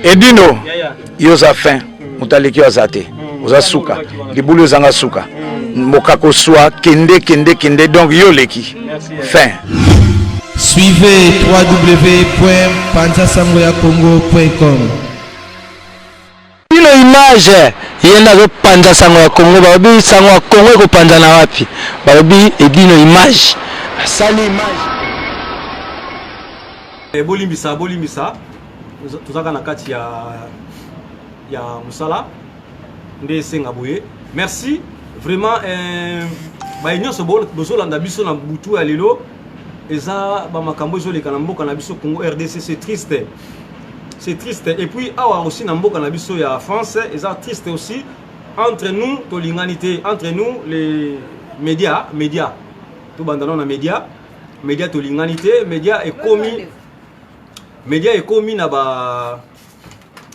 Edino, yo oza fin, moto aleki yo aza te, oza suka, libulu ezanga suka, mokakoswa kende kende kende, donc yo oleki fin. Suivez www.panzasangoyakongo.com. Bino image ye nde azopanza sango ya Congo, balobi sango ya Congo ekopanzana wapi? Balobi Edino image asali image. Eh, bolimbisa bolimbisa, tozaka na kati ya mosala nde esenga boye. Merci vraiment, baye nyonso bozolanda biso na butu ya lelo, eza bamakambo ezoleka na mboka na biso Congo RDC. C'est triste, c'est triste. Et puis awa aussi na mboka na biso ya France eza triste aussi. Entre nous tolingani te, entre nous les médias, médias tobanda nano na média, média tolingani te. Média ekomi, média ekomi na ba,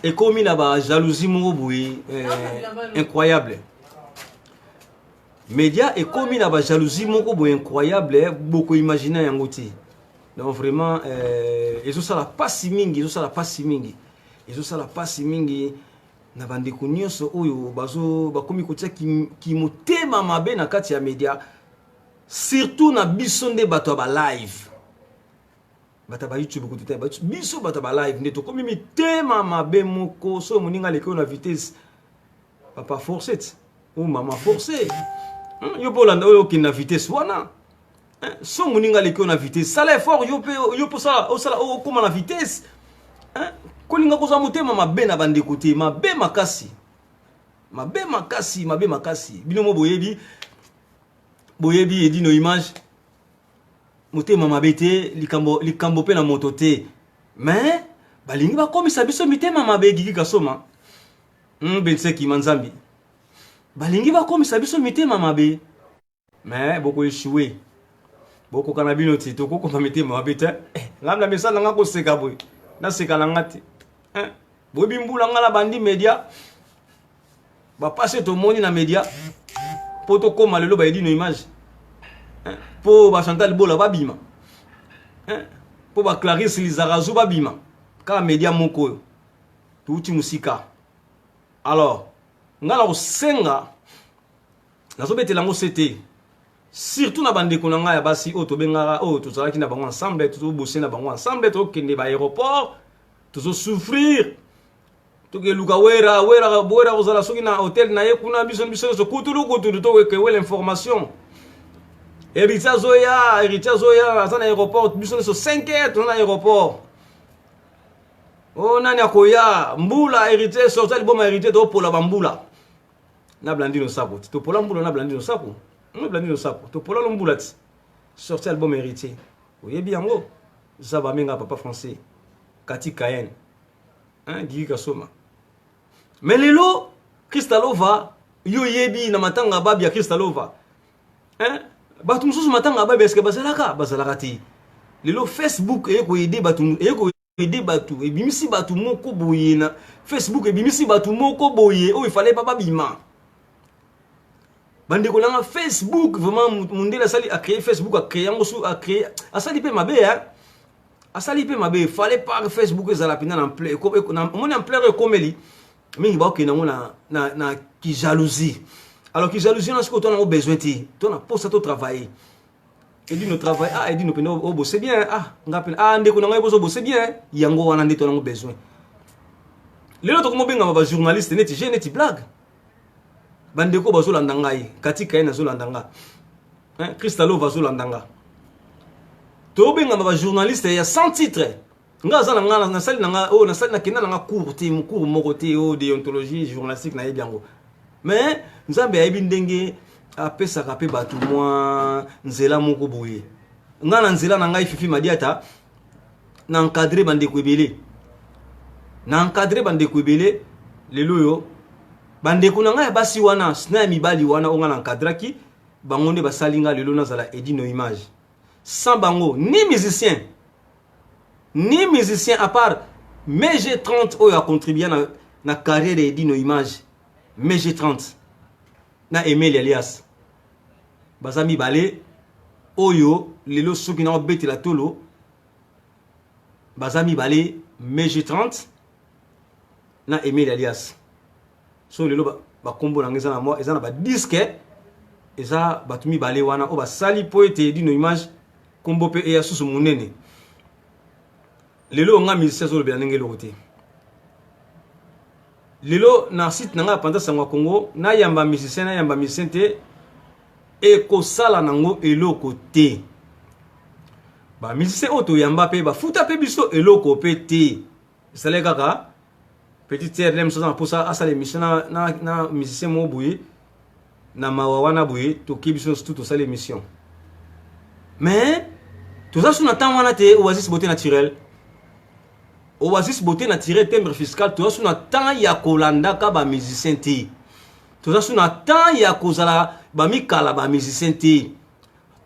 ekomi na ba jalousie moko boye incroyable. Média ekomi na ba jalousie moko boye incroyable, boko imaginer yango te. Donc vraiment, ezosala pasi mingi, ezosala pasi mingi, ezosala pasi mingi na bandeko nyonso oyo bazo bakomi kotia kimotema mabe na kati ya média, surtout na biso nde bato ya ba live, bato ya ba YouTube kutu te, biso bato ya ba live nde tokomi mitema mabe moko. So moninga aleki oyo na vitesse, papa force ti ou mama force, yo mpe olanda oyo okende na vitesse wana. So moninga aleki oyo na vitesse, sala effort yo mpe, yo mpe osala okóma na vitesse. Kolinga kozwa motema mabe na bandeko te, mabe makasi, mabe makasi, mabe makasi. Bino mo boyebi, boyebi Edino image, motema mabe te, likambo likambo mpe na moto te, mais balingi bakomisa biso mitema mabe. Gigi Kasoma, Benseki Manzambi, balingi bakomisa biso mitema mabe, mais bokoéchouer, bokoka na bino ti tokokoma mitema mabe te. Ngai na mesala nanga koseka boye, naseka na nga te. Boyebi mbula nga na bandi média, bapasi tomoni na média mpo tokóma lelo baedino image, mpo bachantal Bola babima, mpo baclarisse Lizarazu babima, kaka média moko oyo touti mosika. Alors nga na kosenga, nazobetela yango se te, surtout na bandeko na ngai ya basi oyo tobengaka, oyo tozalaki na bango ensemble, tozobose na bango ensemble, tokende baaéroport, tozosouffrir, tokeluka Wera, Wera, Wera kozala soki na hotel na ye kuna, biso biso nyonso kutulu kutulu, tokewela information, Héritier azoya, Héritier azoya, aza na aéroport, biso nyonso 5 heures toza na aéroport. O nani akoya mbula Héritier sorti liboma, Héritier topola bambula na Blandino Sako ti topola mbula na Blandino Sako, na Blandino Sako topola lo mbula ti sorti album Héritier. Oyebi yango za bamenga papa français Kati Kayen, hein, Gigi Kasoma. Mais lelo Kristalova, yo yebi na matanga babi ya Kristalova, hein? Bato mosusu matanga babi eske bazalaka, bazalaka te. Lelo Facebook eye koaider bato, eye koaider bato, ebimisi bato moko boye na Facebook, ebimisi bato moko boye oyo efale pa babima. Bandeko nanga, Facebook vraiment, mondele asali, acréé Facebook, acréé yango su acréé, asali mpe mabe, hein? Asali mpe mabe. Fallait pas Facebook ezala mpenza na ampleur, omoni ampleur ekomeli mingi, baokende yango na kijalousie. Alors kijalousie wana sikoyo to nango besoin te, to na posa to travailler. Edino travail, ah Edino pene obose bien, ah nga pene, ah ndeko na ngai bozo bose bien, yango wana nde to nango besoin. Lelo tokomobengama bajournaliste neti je neti blague. Bandeko bazolanda ngai, katika ye nazolanda nga, Kristalova azolanda nga, tobengama bajournaliste ya sans titre. Nga aza na nga, nasali na nga oyo nasali, nakenda na nga cours te, cours moko te oyo déontologie journalistique nayebi yango, mais Nzambe ayebi ndenge apesaka mpe bato mwa nzela moko boye. Nga na nzela na ngai Fifi Madiata, na encadre bandeko ebele, na encadre bandeko ebele. Lelo oyo bandeko na ngai ya basi wana na ya mibali wana oyo ngai na encadraki bango nde basali nga lelo nazala Edino image. Sans bango, ni musicien, ni musicien à part MG 30 oyo acontribua na carrière ya Edino image, MG 30 na Emeli alias, baza mibale oyo lelo soki na obetela tolo, baza mibale, MG 30. na Emile Alias. So lelo bakombo na ngai eza na mwa eza na ba disque eza bato mibale wana oyo basali mpo ete Dino Image kombo mpe eya susu monene. Lelo nga musicien azolobela ndenge eloko te. Lelo na site na ngai ya Panza Sango ya Congo nayamba musicien nayamba musicien te ekosala nango eloko te. Ba musicien oyo toyamba mpe bafuta mpe biso eloko mpe te. Ezalaki kaka petite sœur nde mosusu aza na mposa asala émission na, na, na musicien moko boye na mawa wana boye toke biso nyonso tu tosala émission mais toza su na ntango wana te oasis beauté naturelle oasis beauté naturelle timbre fiscal toza su na temps ya kolandaka bamusicien te toza su na temps ya kozala bamikala bamusicien te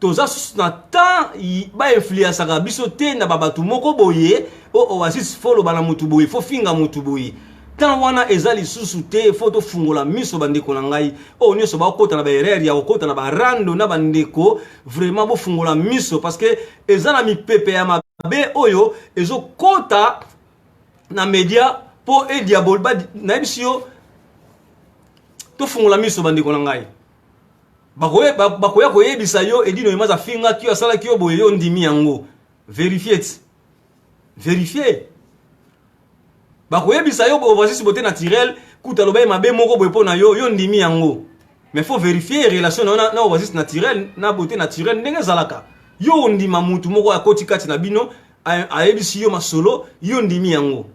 Toza susu na temps ba influençaka biso te na ba batu moko boye o oasis faut loba na mutu boye faut finga mutu boye temps wana eza lisusu te faut tofungola miso bandeko na ngai oyo nyonso bakota na ba erreur ya kokota na ba rando na bandeko vraiment bofungola miso parce que eza na mipepe ya mabe oyo ezokota na media mpo ediabol nayebisi yo tofungola miso bandeko na ngai Bakoya koyebisa yo Edino Imaz afingaki yo asalaki yo boye yo ondimi yango. Verifier ti. Verifier. Bakoyebisa yo Oasis beauté naturelle kuta aloba ye mabe moko boye mpo na yo yo ondimi yango. Mais faut verifier relation na yo na, na Oasis naturelle na beauté naturelle ndenge ezalaka. Yo ondima mutu moko akoti kati na bino ayebisi yo masolo yo ondimi yango.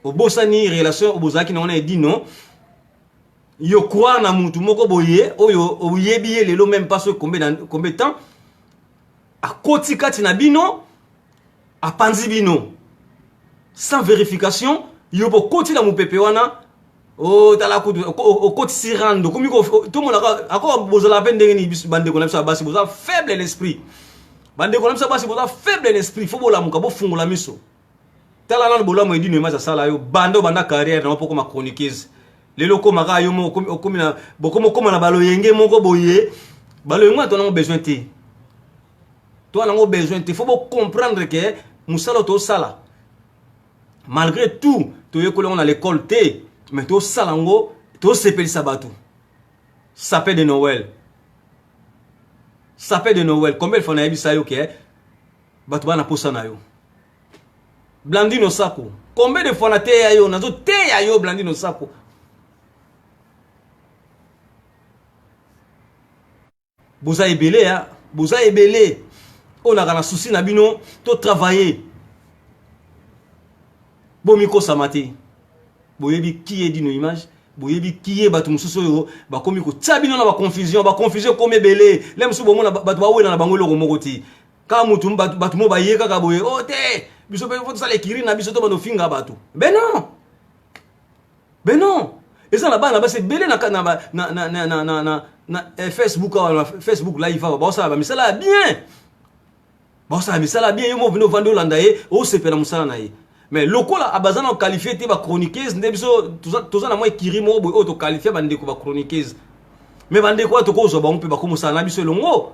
Obosani relation obozalaki na yango na Edino Yo croire na mutu moko boye oyo oyebi ye lelo même pas soki combien combien temps akoti kati na bino apanzi bino sans vérification yo bokoti na mupepe wana otala oh, kutu okotisi rando okomi tomonaka ako bozala mpe ndenge nini biso bandeko na biso ya basi boza faible l'esprit bandeko na biso ya basi boza faible l'esprit fo bolamuka bofungola miso Tala nanu bolamu Edino Image asala yo banda obanda carrière na yo mpo okoma chroniqueuse lelo okoma kaka yo moko okomi na bokomi okoma na baloyenge moko boye baloyenge wana tona yango besoin te toa nango besoin te faut bo comprendre que mosala oyo tosala malgré tout toyekoli yango na l'école te mais tosala yango tosepelisa bato sapin de Noël sapin de Noël combien de fois nayebisa yo ke bato bana posa na yo Blandine Osako combien de fois nateya yo nazoteya yo Blandine Osako boza ebele ya boza ebele oyo naka na souci na bino to travailler bomikosama te boyebi qui est dino image boyebi qui est bato mosusu oyo bakomi kotia bino na baconfusion baconfusion ekomi ebele le mosusu bomona bato bawela na bango eloko moko te Kaka mutu batu batu mo baye kaka boye oh te biso pe faut tosala ekiri na biso to bando finga batu. Ben non. Ben non. Eza na bana basi ebele na na na na na na na na na eh, Facebook awa na Facebook live awa baosala ba misala ya bien. Baosala misala ya bien yo mo vino vandi olanda ye osepela mosala na ye. Mais lokola abaza na qualifié te ba chroniqueuse nde biso toza na mwa ekiri moko boye oyo to qualifié bandeko ba chroniqueuse. Mais bandeko wana tokozwa bango mpe bakomosala na biso elongo.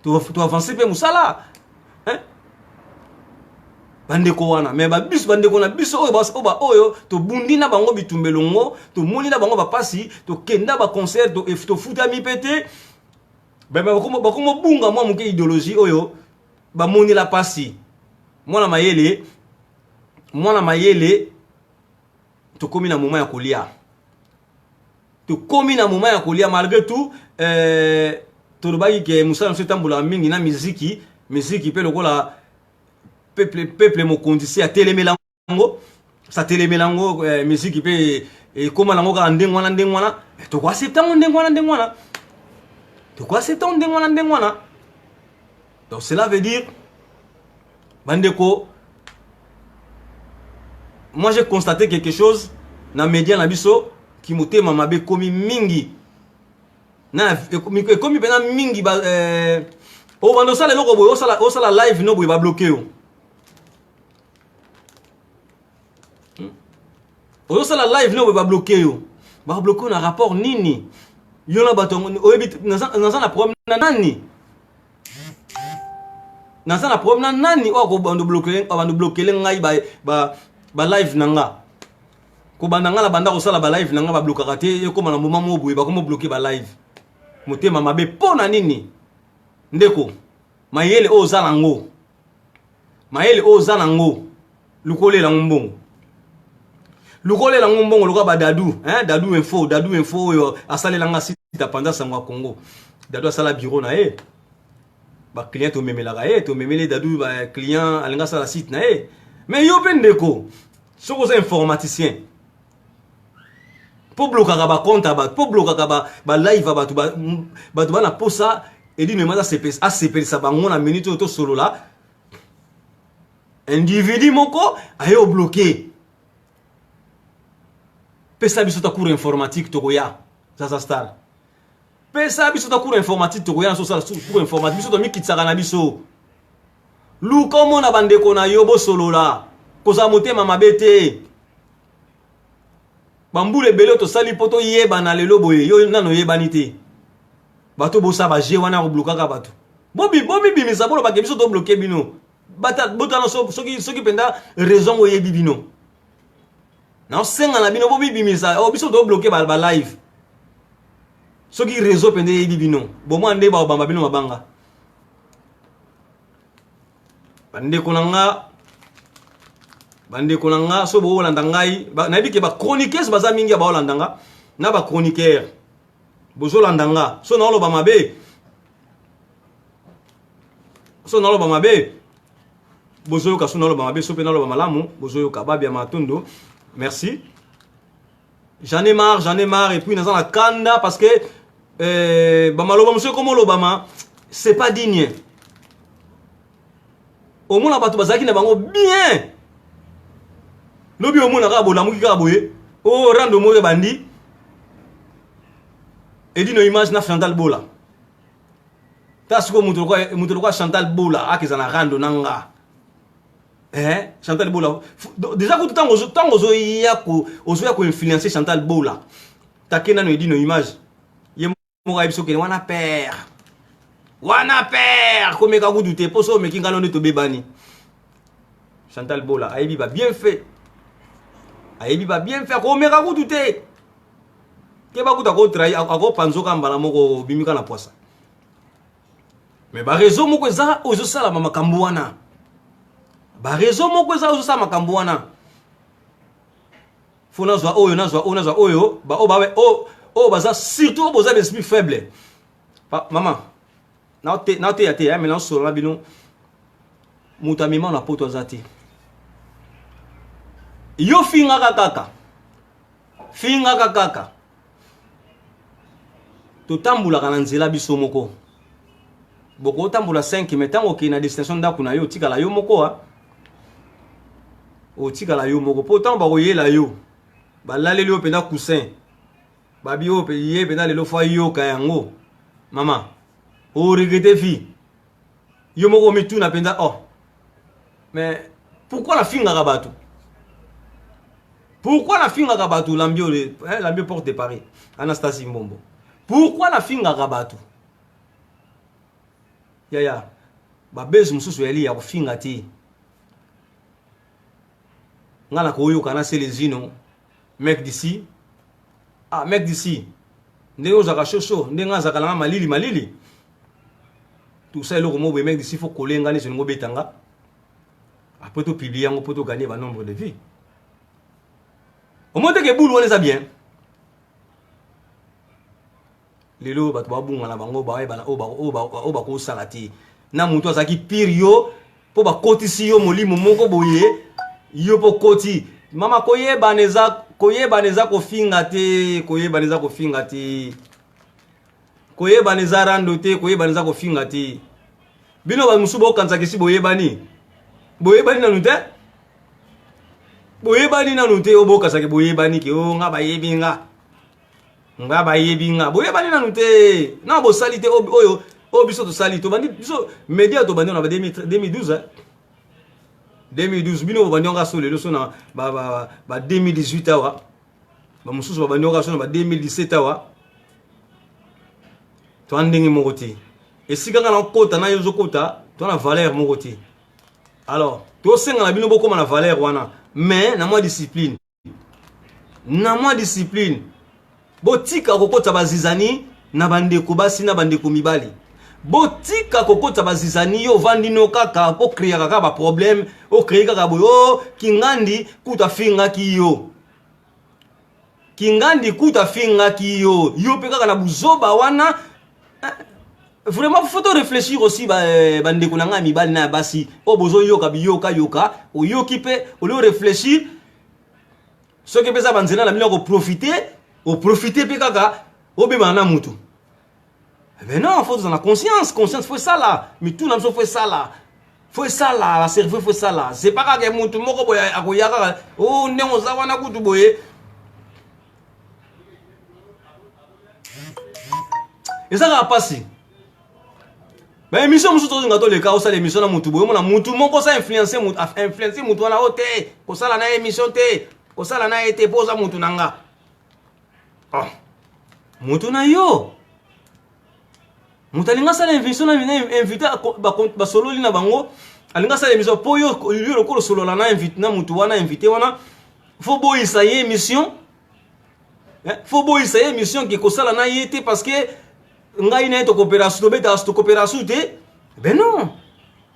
To avancer mpe mosala hein? bandeko wana me babiso bandeko na biso oyo ba oyo tobundi na bango bitumba elongo tomoni na bango bapasi tokenda baconcert tofutami mpe te bakomobunga mwa moke idéologie oyo bamonela pasi mwana mayele mwana mayele tokomi na moment ya kolia tokomi na moment ya kolia malgré tout euh, tolobaki ke mosala mosusu etambolaka mingi na miziki miziki mpe lokola peuple, peuple mokonzi se atelemela yango satelemela yango eh, miziki mpe ekóma nango kaka ndenge wana ndenge wana tokoasepta yango ndenge wana ndenge wana tokoasepta yango ndenge wana ndenge wana donc cela veut dire bandeko moi j'ai constaté quelque chose na média na biso kimotema mabe ekomi mingi na ekomi mpena mingi ba eh, obanda osala eloko boye osala, osala live no boye babloke yo hmm? ozosala live no boye babloke yo babloke yo na rapport nini yo na bato oyebi naza na problème na nani naza na problème na nani oyo akobando blokele ngai ba, ba, ba live na nga. Kobanda nga na banda kosala ba live na nga bablokaka te, ekoma na moment moko boye bakomo bloquer ba live. Motema mabe mpo na nini? Ndeko, mayele oyo oza nango, mayele oyo oza nango, lukolela yango mbongo. Lukolela yango mbongo lokola ba Dadu, hein, Dadu Info, Dadu Info oyo asalela nga site apanza sango ya Congo. Dadu asala bureau na ye. Ba client tomemelaka ye, tomemeli Dadu ba client alinga asala site na ye. Mais yo pe ndeko, soki oza informaticien mpo blokaka bacompte ya bato mpo blokaka balive ya bato, bato bana posa Edino Image asepelisa bango na minute oyo tosolola, individu moko aye obloke. Pesa biso ta cours informatique tokoya. Zaza Star, pesa biso ta cours informatique tokoya. Na sosala cours informatique, biso tomikitisaka na biso. Luka omona bandeko na yo, bosolola, kozala motema mabe te. Bambula ebele tosali mpo toyebana, lelo boye yo nano oyebani te. Bato bosala baje wana ya koblokaka bato, bomibimisa, bolobake biso tobloke bino. Botala soki mpenza raison oyebi bino, naosenga na bino bomibimisa, oh, biso tobloke balive. Soki réseau mpenza eyebi bino, bomwa nde baobamba bino mabanga. Bandeko na nga, bandeko na nga, so boolanda ngai, nayebi ke bachroniqueuse baza mingi ya baolanda nga na bachroniqueur. Bozolanda nga, so naoloba mabe, so naoloba mabe bozoyoka, so naoloba mabe, so mpe naloba malamu bozoyoka. Babia Matondo, merci. J'en ai marre, j'en ai marre. Et puis naza na kanda parce que bamaloba mosusu ekoma olobama, c'est pas digne. Omona bato bazalaki na bango bien, lobi omona kaka bolamuki kaka boye, o rando moko ebandi, Edino Image na Chantal Bola. Ta sikoyo, moto lokola Chantal Bola akeza na rando na nga, eh, Chantal Bola déjà kutu, ntango ozoya koinfluencer Chantal Bola, take nano Edino Image ye moko ayebi soki wana père, wana père komeka kutu te, mpo so omeki ngano nde tobebani. Chantal Bola ayebi ba bienfait, ayebi ba bienfait, akomeka kutu te ke bakuta akotrahi, akopanzoka mbala moko, obimika na poisa. Mais baréseau moko eza oyo ezosalama makambo wana, baréseau moko eza oyo ezosala makambo wana. Fo nazwa oyo, nazwa oyo, nazwa oyo, baoyo oyo baza surtout oyo boza l'esprit faible. Mama, naoteya te, me naosolola bino. Moto amema na poto aza te. Yo fingaka kaka, fingaka kaka. Totambolaka na nzela biso moko. Bokotambola 5, mais ntango okei na destination ndako na yo, otikala yo moko, a otikala yo moko, mpo ntango bakoyela yo, balaleli yo mpenza coussin, babi oyo ye mpenza lelo fo ayoka yango. Mama, oregretter vie yo moko, omituna mpenza: oh, mais pourquoi nafingaka bato? Pourquoi nafingaka bato? Lambio, eh, Lambio Porte de Paris, Anastasie Mbombo, pourquoi nafingaka bato? Yaya, babese mosusu yali ya kofinga te. Nga na koyoka na Selezino, mec d'ici. Ah, mec d'ici, ndenge ozalaka shosho, ndenge azalaka nanga malili malili, tout ça, eloko moko boye. Mec d'ici, faut kolenga neti olingo obetanga, après topublie yango mpo toganye banombre de vues. Omoni teke bulu wana eza bien. Lelo bato babunga na bango, bayebana oyo bakosala te na motu azalaki pire yo, mpo bakotisi yo molimo moko boye, yo mpo koti. Mama, koyebana eza, koyebana eza kofinga te, koyebana eza kofinga te, koyebana eza rando te, koyebana eza kofinga te. Bino bamosusu bokanisaka esi boyebani, boyebani nanu te, boyebani nanu te. Oyo bokasaki boyebani ke o nga bayebi nga, nga bayebi nga, boyebani nanu te na bosali te. Oyo oyo biso tosali, tobandi biso média, tobandi na ba 2012, 2012. Bino bobandi yango so lelo, so na ba 2018 awa. Bamosusu babandi yango so na ba 2017 awa. Toa ndenge moko te. Esika nga na okota na yo ozokota, toa na valeur moko te. Alors tosenga na bino bokóma na valeur wana, mais na mwa discipline. Na mwa discipline. Botika kokota bazizani na bandeko basi na bandeko mibali. Botika kokota bazizani yo ovandi no kaka okreaka kaka ba problème, okree kaka boye oh kingandi kutu afingaki yo. Kingandi kutu afingaki yo. Yo pe kaka na buzoba wana eh, vraiment faut to réfléchir aussi ba eh, bandeko na ngai mibali na ya basi oyo bozoyoka biyoka yoka oyoki pe olio réfléchir soki mpe eza banzela na bino ya koprofite oprofite mpe kaka obebana na mutu mais non faut tozala na conscience conscience faut esala mitu na biso faut esala faut esala ba cerveau faut esala c'est pas kaka mutu moko boye akoya kaka o oh, ndenge oza wana kutu boye eza kaka mpasi ba émission mosusu tozolinga toleka osala émission na mutu boye omona mutu moko osa influence mutu influence mutu wana o te kosala na ye émission te kosala na ye te mpo oza mutu na nga oh. mutu na yo moto alingi asala émission na invité basololi na bango alingi asala émission mpo yo yo lokola osolola na invité na mutu wana invité wana fo boyisa ye émission fo boyisa ye émission ke kosala na ye te parce que ngai na ye tokopera su tobetaka su tokopera su te ben non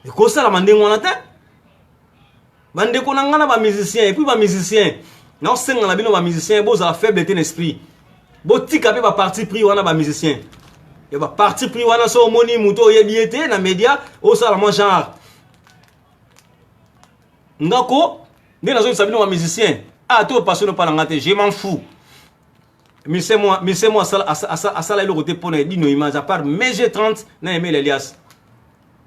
ekosalama ndenge wana te bandeko na ngai na bamusicien epuis bamusicien naosenga na bino bamusicien bozala faible te na esprit botika mpe baparti pris wana bamusicien ya baparti pris wana so omoni moto oyebi ye te na média osala mwa genre ngako nde nazoyebisa bino bamusicien ah to passion opala nga te je m'en fous Mise mo asala, asala, asala eloko te mpo na Edino Image à part MG 30 na Emile Elias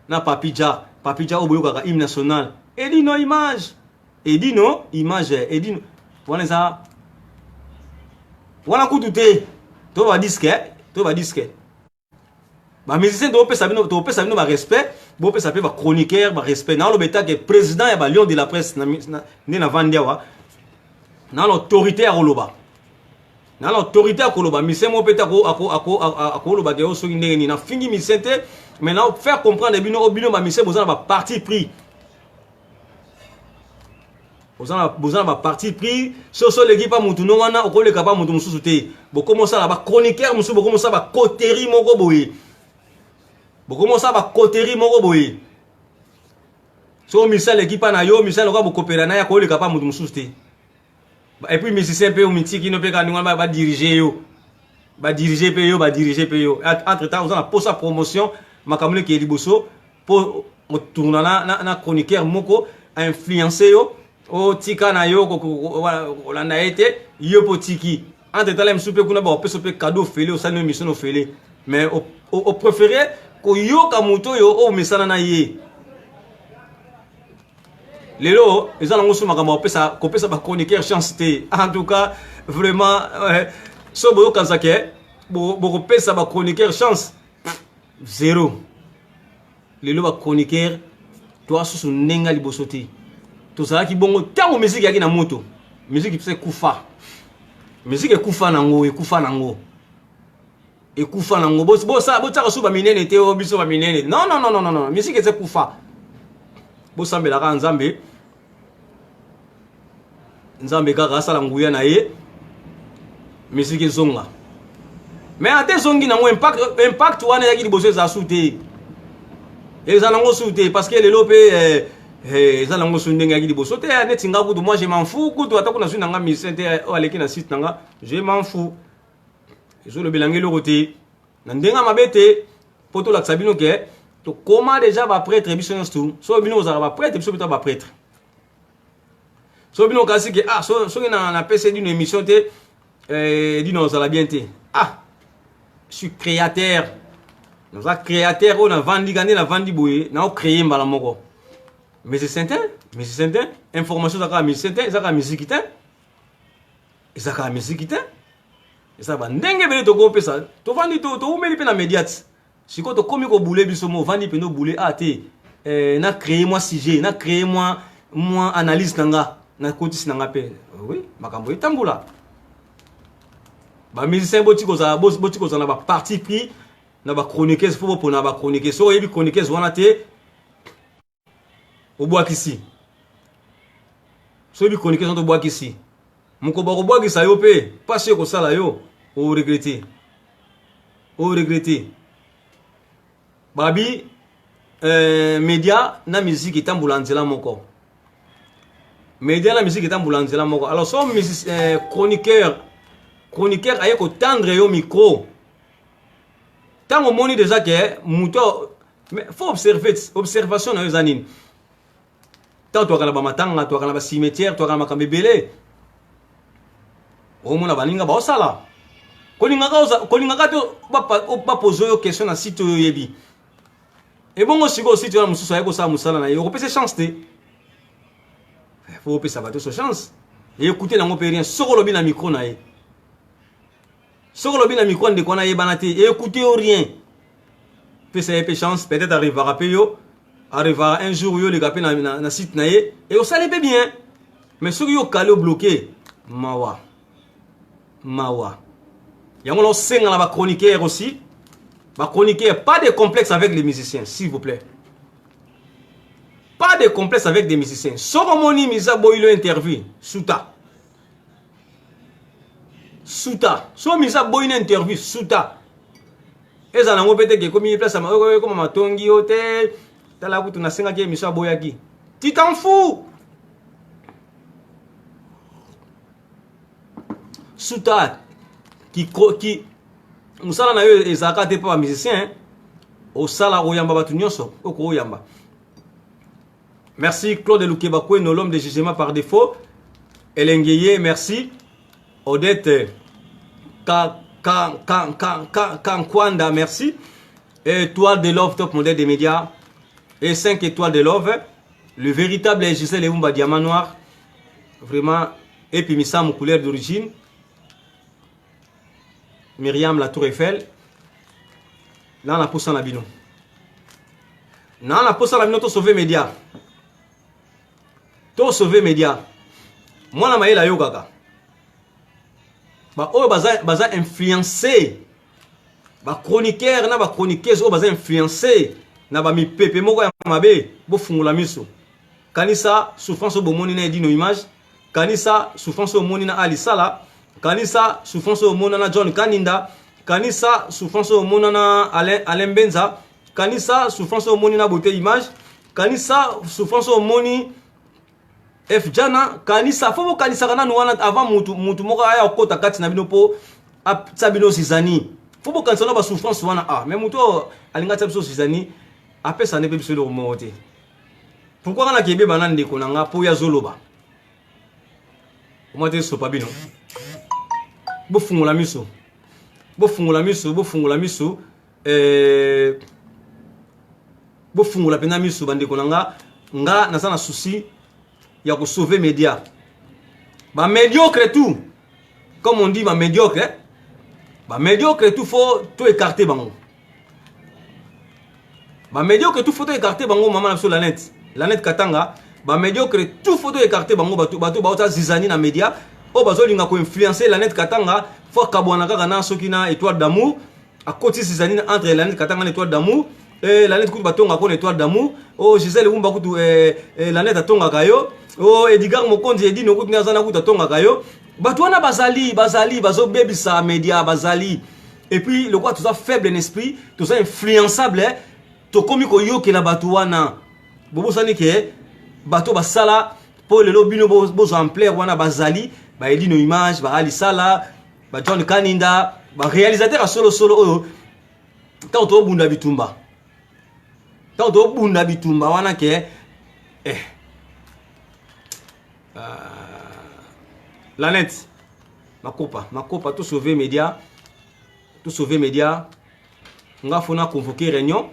na Papi Ja Papi Ja oyo boyokaka hymne national Edino Image Edino Image Edino wana eza wana kutu te to ba disque eh? to ba disque ba musiciens topesa bino topesa bino ba respect bopesa pe ba chroniqueur ba respect na oloba etake président ya ba lion de la presse nde navandi awa na l'autorité ya koloba na l'autorité ya koloba musicien moko mpe te akoloba ke soki ndenge nini nafingi musicien te mais na faire comprendre bino oyo bino ba musicien boza na ba parti pris boza na baparti pris soki oleki pa mutu no wana okoleka pa mutu mosusu te bokomi osala bachroniqueur mosusu bokomi osala bacoterie moko boye bokomi osala bacoterie moko boye soki misala aleki pa na yo misala lokola bokopela na ye akoleka pa mutu mosusu te epuis musicien mpe omitiki no mpe kaka ndenge wana badirige yo badirige mpe yo badirige mpe yo entre temps oza na posa promotion makambo neke liboso mpo otourna na, na, na chroniqueur moko influence yo otika na yo kolanda ye te yo mpo otiki entre temps mosusu mpe kuna bakopesa mpe cadeau ofele osali no émission ofele mais opréféré koyoka moto oyo omesana na ye lelo eza nango so makambo kopesa kopesa ba chroniqueur chance te en tout cas vraiment euh, so boyokanisa ke bokopesa ba chroniqueur chance zero lelo ba chroniqueur toa susu ndenge ya liboso te tozalaki bongo ntango miziki eyaki na moto miziki mpe ekufa miziki ekufa nango ekufa nango ekufa nango botiaka su baminene te o biso baminene non non non non non miziki eza ekufa bosambelaka nzambe nzambe kaka asala nguya na ye miziki ezonga mais ata ezongi nango impact, impact wana eyaki liboso eza su te eza nango su te parce que lelo mpe eh, eh, eza nango su ndenge eyaki liboso te eh, neti nga kutu moi je m'en fous kutu ata kuna zwi na nga musicien te eh, oyo aleki na site na nga je m'en fous ezolobela nga eloko te na ndenge ya mabe te mpo tolakisa bino ke tokoma deja bapretre biso nyonso tu soki bino ozalaka bapretre biso mpe to bapretre soki bino okasi ke ah soki napesi dino émission te eh, dino ozala bien te ah je suis créateur naza créateur oyo navandi ka nde navandi boye naocreye mbala moko musicien te musicien te information eza kaka musicien te eza kaka miziki te eza kaka miziki te eza bandenge ebele tokopesa tovandi toumeli mpe na mediate sikoyo tokomi kobule biso mo ovandi mpenza obule ah te eh, na créer mwa sujet na créer mwa mwa analyse na nga nakotisi na nga mpe oui makambo etambola bamusicien boti kozala boti kozala na baparti pris na bachroniqueuse mpo bopona bachroniqueuse soki oyebi chroniqueuse wana te obwakisi soki oyebi chroniqueuse wana te obwakisi. Mokolo bakobwakisa yo mpe mpasi ekosala yo, oregrete, oregrete. Babi euh, media na musique etambola nzela moko. Media na musique etambola nzela moko. Alors so music, euh, chroniqueur chroniqueur aye kotendre yo micro ntango omoni déjà ke moto mais faut observer observation na yo eza nini ntango toyaka na bamatanga toyaka na bacimetière toyaka na makambo ebele omona baninga baosala kolingaka te bapoze yo question na site oyo oyebi ebongo sikoyo site wana mosusu aye kosala mosala na ye okopesa chance te fo opesa bato so chance ekute nango mpe rien soki olobi na micro na ye soki olobi na micro ndeko wana ayebana te ekute yo rien pesa ye mpe chance peut-être arrivera mpe yo arrivera un jour yo oleka mpe na, na, na site na ye e osali mpe bien mais soki yo okale obloke mawa mawa yango na osenga na bachroniqueur aussi bachroniqueur pas de complexe avec les musiciens s'il vous plaît pas de complexe avec des musiciens soki omoni misa boyilo interview suta suta so misa boyi na interview suta ezala yango mpe te ke ekomi place ekoma matongi yo te tala kutu nasengaki émission aboyaki tu t'en fous suta ki, ki mosala na yo ezalaka te mpo bamusicien osala oyamba bato nyonso okoyamba Merci Claude Lukeba Kweno, l'homme de jugement par défaut. Elengeye, merci. Odette Kankwanda, merci. Étoile de Love, top modèle des médias. Et 5 étoiles de Love. Le véritable Gisèle Eumba Diamant Noir. Vraiment. Et puis Missam, couleur d'origine. Myriam, la Tour Eiffel. Là, on a poussé en bino. Na na posa na bino to sauver media. To sauver media. Mwana mayele ayokaka. Ba oyo baza baza influencer ba chroniqueur na ba chroniqueuse oyo baza influencer na ba mipepe moko ya mabe bofungola miso. Kanisa souffrance oyo bomoni na Edino Image, kanisa souffrance oyo omoni na Ali Sala, kanisa souffrance oyo omona na John Kaninda, kanisa souffrance oyo omona na Alain, Alain Mbenza, kanisa souffrance oyo omoni na beauté image kanisa souffrance oyo omoni f jana kanisa fo bokanisaka nanu wana avant mutu mutu moko aya kokota kati na bino mpo atia bino zizani fo bokanisa na basouffrance wana ah mais mutu oyo alingi atia biso zizani apesa nde mpe biso eloko moko te pourkui nga nakebeba na ndeko na nga mpo ye azoloba omwa te sopa bino bofungola miso bofungola miso bofungola miso eh, bofungola mpenza miso bandeko na nga nga naza na souci ya kosauve media bamédiocre tout comme on dit bamédiocre eh? bamédiocre tout faut to écarte bango bamédiocre tout faut to écarte bango mama na biso lanete lanete katanga bamédiocre tout faut to écarte bango bato bato baota zizani na média oyo bazolinga koinfluence lanete katanga fo akabwana kaka na soki na étoile d'amour akoti zizani entre lanete katanga na étoile d'amour eh, lanete kutu batongaka ko na étoile d'amour oh gisele wumba kutu eh, eh, lanete atongaka yo oh edgar mokonzi edino kutu nde aza na kutu atongaka yo bato wana bazali bazali bazobebisa media bazali et puis lokola toza faible na esprit toza influençable eh, tokomi koyokela bato wana bobosani ke bato basala mpo lelo bino bozwa ampleur wana bazali baedino image baalisala ba John Kaninda ba réalisateur ya solo solo oyo ntango tobunda bitumba ntango tobunda bitumba wana ke eh, uh, lanete makopa makopa to sauver média to sauver média nga fo na convoquer réunion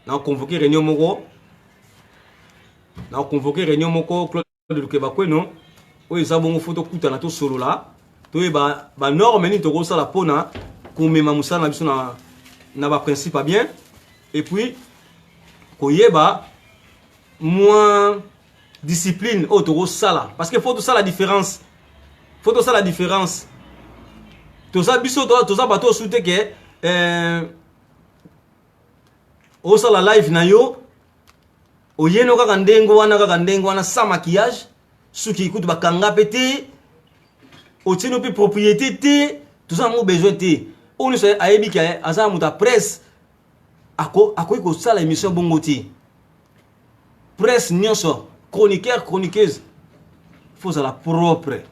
na convoquer réunion moko na convoquer réunion moko Lukeba Kweno oyo eza bongo fo tokutana tosolola toyeba banorme nini tokosala mpona komema mosala na biso na, na baprincipe ya bien et puis koyeba mwa discipline oyo tokosala parce que fo tosala différence fo tosala différence toza biso toza bato oyo su te ke eh, osala live na yo oyeno kaka ndenge wana kaka ndenge wana sans maquillage suki kutu bakanga mpe te Otie no mpe propriété te, toza nango besoin te. Oyo nyonso ayebi ke aza na moto ya presse akoki kosala émission bongo te. Presse nyonso, chroniqueur, chroniqueuse, faut ozala propre,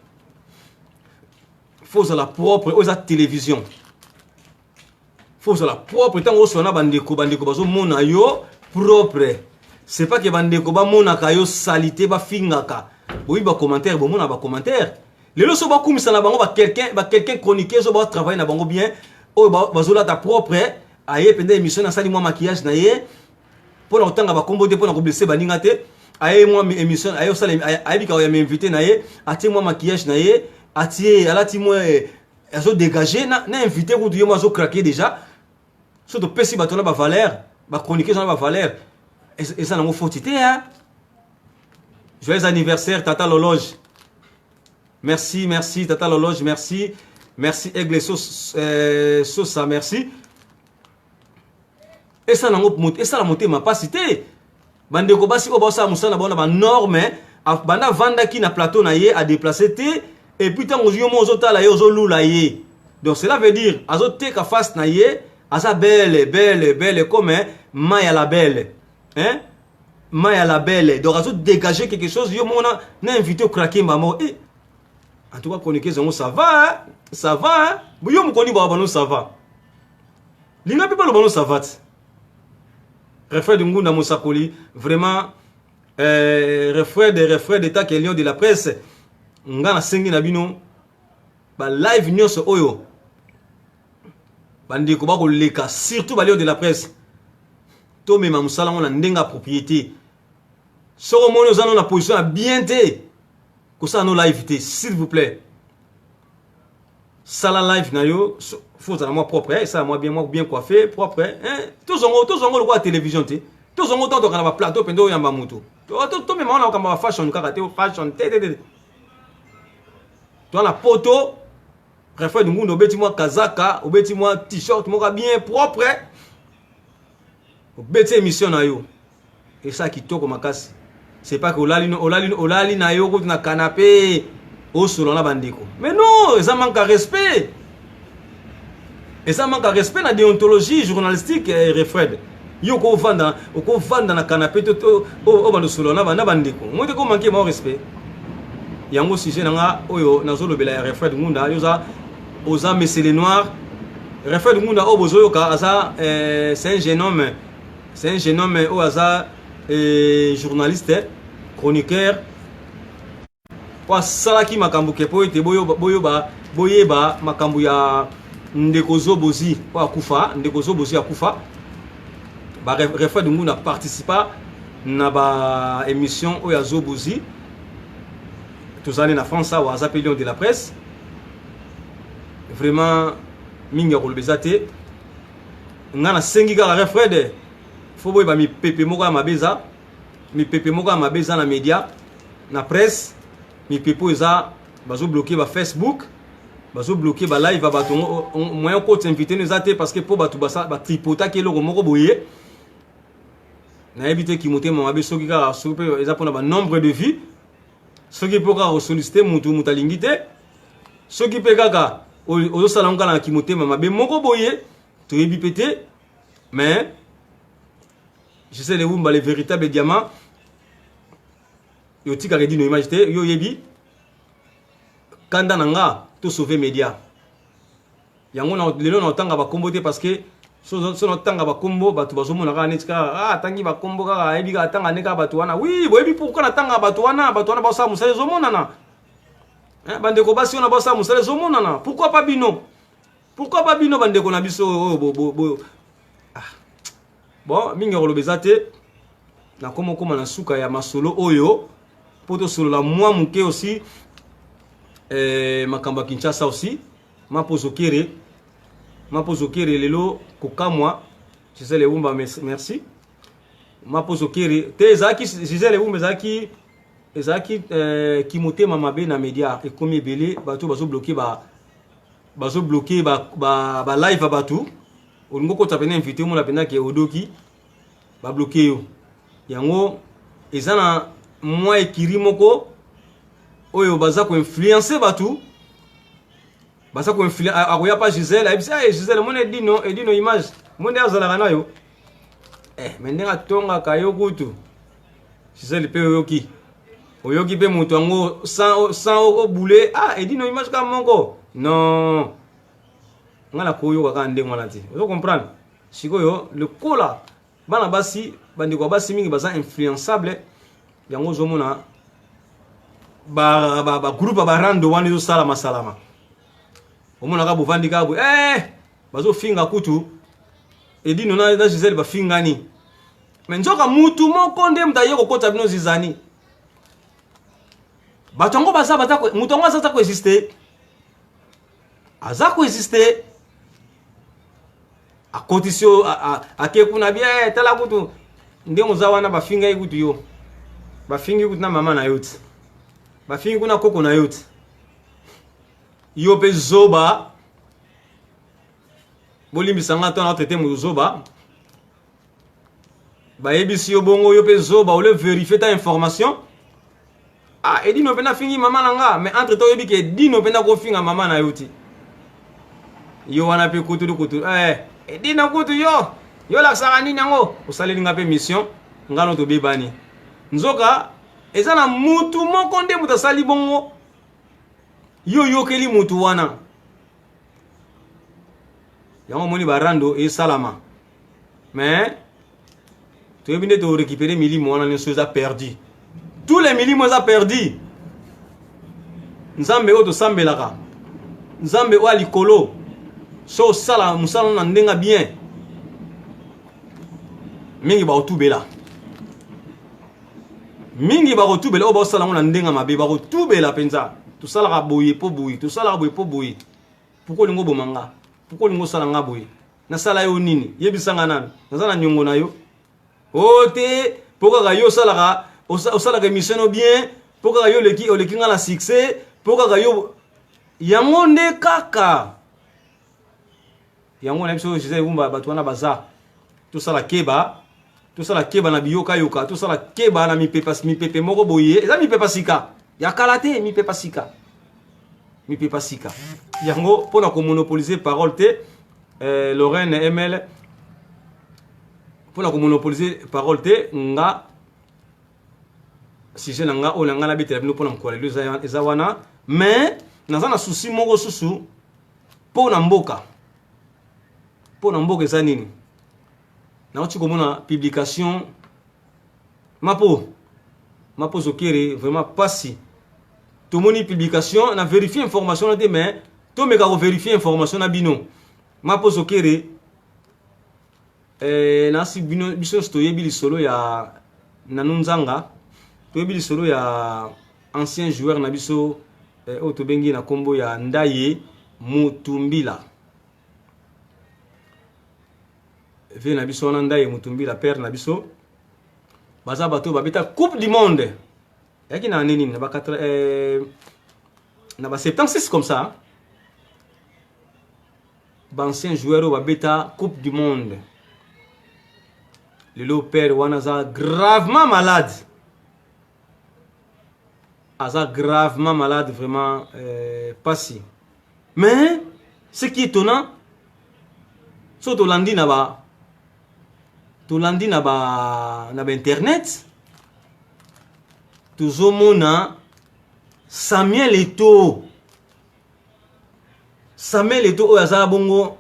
faut ozala propre. Oyo eza télévision, faut ozala propre. Ntango osola na bandeko, bandeko bazomona yo propre. C'est pas que bandeko bamonaka yo salité, bafingaka. Boyebi bacommentaire, bomona bacommentaire lelo. So bakumisa na bango baquelqu'un, baquelqu'un chroniqueuse oyo batravaille na bango bien, oyo bazolata propre, aye mpenza émission, nasali mwa maquillage na ye, mpona kotanga bakombo te, mpona koblesser baninga te. Aye mwa émission, aye osala, ayebi kaka ya invité na ye, atie mwa maquillage na ye, atie, alati mwa, azodégage na invité kutu ye mo azocraquer déjà. So topesi bato na bavaleur, bachroniqueuse na bavaleur, eza nango foti te. Joyeux anniversaire, tata Lologe. Merci, merci, tata Lologe, merci, merci. Aigle Sosa, merci. Esala yango, esala motema mpasi te. Bandeko basi oyo baosala mosala na bango na banorme, banda avandaki na plateau na ye, adéplace te. Et puis ntango yo mo ozotala ye, ozolula ye. Donc cela veut dire azoteka face na ye, aza belle, belle, belle comme mai ya la belle, hein? Mai ya la belle. Donc azodégager quelque chose. Yo moko na invité ocraquer mbamo. Eh, en tout cas chroniqueuse yango, ça va, hein? Ça va, hein? Yo mokoni baka bano, ça va. Linga mpe baloba no, ça va te. Refred Ngunda Mosakoli, vraiment, Refred, Refred état que lion de la presse. Nga nasengi na bino, balive nyonso oyo bandeko bakoleka, surtout balion de la presse, tomema mosala ngo na ndenge ya propriété. Soki omoni oza no na position ya bien te, kosala no live te, s'il vous plaît. Sala live na yo, faut ozala mwa propre, esala mwa bien, mwa bien coiffé, propre, hein? Tozongo, tozongo lokola télévision te. Tozongo ntango toka na baplateau mpenza, oyamba motu, tomema wana okamba bafashion kaka te, fashion te te te. Toa na poto, Refred Ngunda, obeti mwa kazaka, obeti mwa t-shirt moko bien propre, obeti émission na yo, esala kitoko makasi. C'est pas que olali, olali, olali na yo kutu na canapé, osolo na bandeko. Mais non, eza manque ya respect, eza manque ya respect na déontologie journalistique. Refred, yo okovanda, okovanda na canapé to obanda osolo na bandeko moi te, komanquer mao respect. Yango sujet na nga oyo nazolobela ya Refred Ngunda. Yo oza, oza mesele noir. Refred Ngunda oyo bozoyoka aza, c'est un jeune homme, c'est un jeune homme oyo aza journaliste, chroniqueur, po asalaki makambo ke po ete boyoba, boyeba makambo ya ndeko Zobozi oyo akufa. Ndeko Zobozi akufa, Refred Ngunda participa na baémission oyo ya Zobozi. Tozali na France awa, aza mpe lion de la presse. Vraiment, mingi ya koloba eza te. Nga nasengi kaka Refred, faut boyeba mipepe moko ya mabe eza, mipepe moko ya mabe eza na média, na presse. Mipepe oyo eza, bazobloquer bafacebook, bazobloquer balive ya bato. Moyen okota invité no eza te, parce que mpo bato batripotaki eloko moko boye, nayebi te kimotema mabe. Soki kaka, soki mpe eza mpona banombre de vues, soki mpo kaka kosolliciter mutu, mutu alingi te, soki mpe kaka ozosala ngo kaka na kimotema mabe moko boye, toyebi mpe te. Mais Gisele Wumba, le véritable diamant, yo tikaka Edino Image te. Yo oyebi kanda na nga, tosauve média yango. Lelo na otanga bakombo te, parce que so na otanga bakombo, bato bazomona kaka neti kaka, ah, atangi bakombo kaka, ayebi kaka atanga nde kaka bato wana. Oui, boyebi pourquoi natanga bato wana. Bato wana basala mosala, ezomonana. Bandeko basi wana basala mosala, ezomonana. Pourquoi pas bino? Pourquoi pas bino, bandeko na biso oyo? Ah. Bon, mingi ya koloba eza te. Nakoma okóma na suka ya masolo oyo mpo tosolola mwa moke aussi, makambo ya Kinshasa aussi. Mapozo Kere, Mapozo Kere lelo kokamwa. Gisele Wumba, merci. Mapozo Kere te, ezalaki Gisele Wumba, ezalaki kimotema mabe na média ekomi ebele. Bato bazobloquer, ba bazobloquer ba, ba, ba live ya bato. Olingi okota pene invité, omona mpenza ke odoki, babloquer yo. Yango eza na mwa ekiri moko oyo baza koinfluencer bato. Baza ko influer akoya pa Gisèle, ayebisi ah Gisèle mona Edino, Edino image, mona azalaka na yo. Eh, mais ndenge atongaka yo kutu. Gisèle pe oyoki. Oyoki pe moto yango sans sans obule, ah Edino image ka moko. Non. Nga na koyoka kaka ndenge wana te. Ozo comprendre? Sikoyo lokola bana basi bandeko ya basi mingi baza influençable yango ozomona bagroupe ya barando wana ezosalama salama omonaka bovandi kaka boye eh, bazofinga kutu edino na, na gisele bafingani me nzoka mutu moko nde moto aye kokota bino zizani bato yango baza moto yango aza koexiste aza koexiste akotisi yo ake kuna bia eh, tala kutu ndenge oza wana bafingai kutu yo bafingi kutu na mama na yo ti bafingi kuna koko na yo ti yo mpe zoba bolimbisa nga to na traite moto zoba bayebisi yo bongo yo mpe zoba ole verifie ta information ah edino mpe nafingi mama na nga mais entre temps oyebi ke edino mpe nakofinga mama na yo ti yo wana mpe kutulu kutulu eh, edino kutu yo yo olakisaka nini yango osaleli nga mpe mission nga no tobebani nzoka eza na mutu moko nde moto asali bongo yo oyokeli mutu wana yango omoni barando esalama mais toyebi nde torécupere milimo wana nyonso eza perdu tous les milimo eza perdu nzambe oyo tosambelaka nzambe oyo ya likolo so osala mosala na ndenge bien mingi bakotubela mingi bakotubela oyo baosala yango na ndenge mabe bakotubela mpenza tosalaka boye mpo boye tosalaka boye mpo boye pourkoi olingi oboma nga pourkoi olingi osala nga boye Nasala yo nini? Yebisa nga nanu. Naza na nyongo na yo. Oh te, po kaka yo osalaka osalaka émission no bien, po kaka yo oleki oleki nga na succès, po kaka yo yango nde kaka. Yango na biso Gisèle Wumba bato wana baza. Tosala keba, tosala keba na biyoka yoka, tosala keba na mipepa mipepe moko boye, eza mipepa sika. Ya kala te, mipepa sika. Mipepa sika. Yango pona ko monopoliser parole te, eh, Lorraine ML pona ko monopoliser parole te nga sujet na nga oyo na nga nabetela bino pona mokolo lelo eza wana mais naza na souci moko susu mpo na mboka mpo na mboka eza nini nauti komona publication mapo mapo zokere vraiment pasi tomoni publication na verifie information na te mais tomeka koverifie information na bino mapo zokere eh, nasi bino biso nyonso toyebi lisolo ya nanu nzanga toyebi lisolo ya ancien joueur na biso eh, oyo tobengi na nkombo ya ndaye mutumbila vie na biso wana ndaye mutumbila père na biso baza bato babeta coupe du monde eyaki na année nini na ba 4 eh, na ba 76 comme ça ba ancien joueur oyo babeta coupe du monde lelo père wana aza gravement malade aza gravement malade vraiment euh, pasi mais ce qui est étonnant so tolandi na ba tolandi na ba na ba internet tozomona Samuel Eto'o Samuel Eto'o oyo aza bongo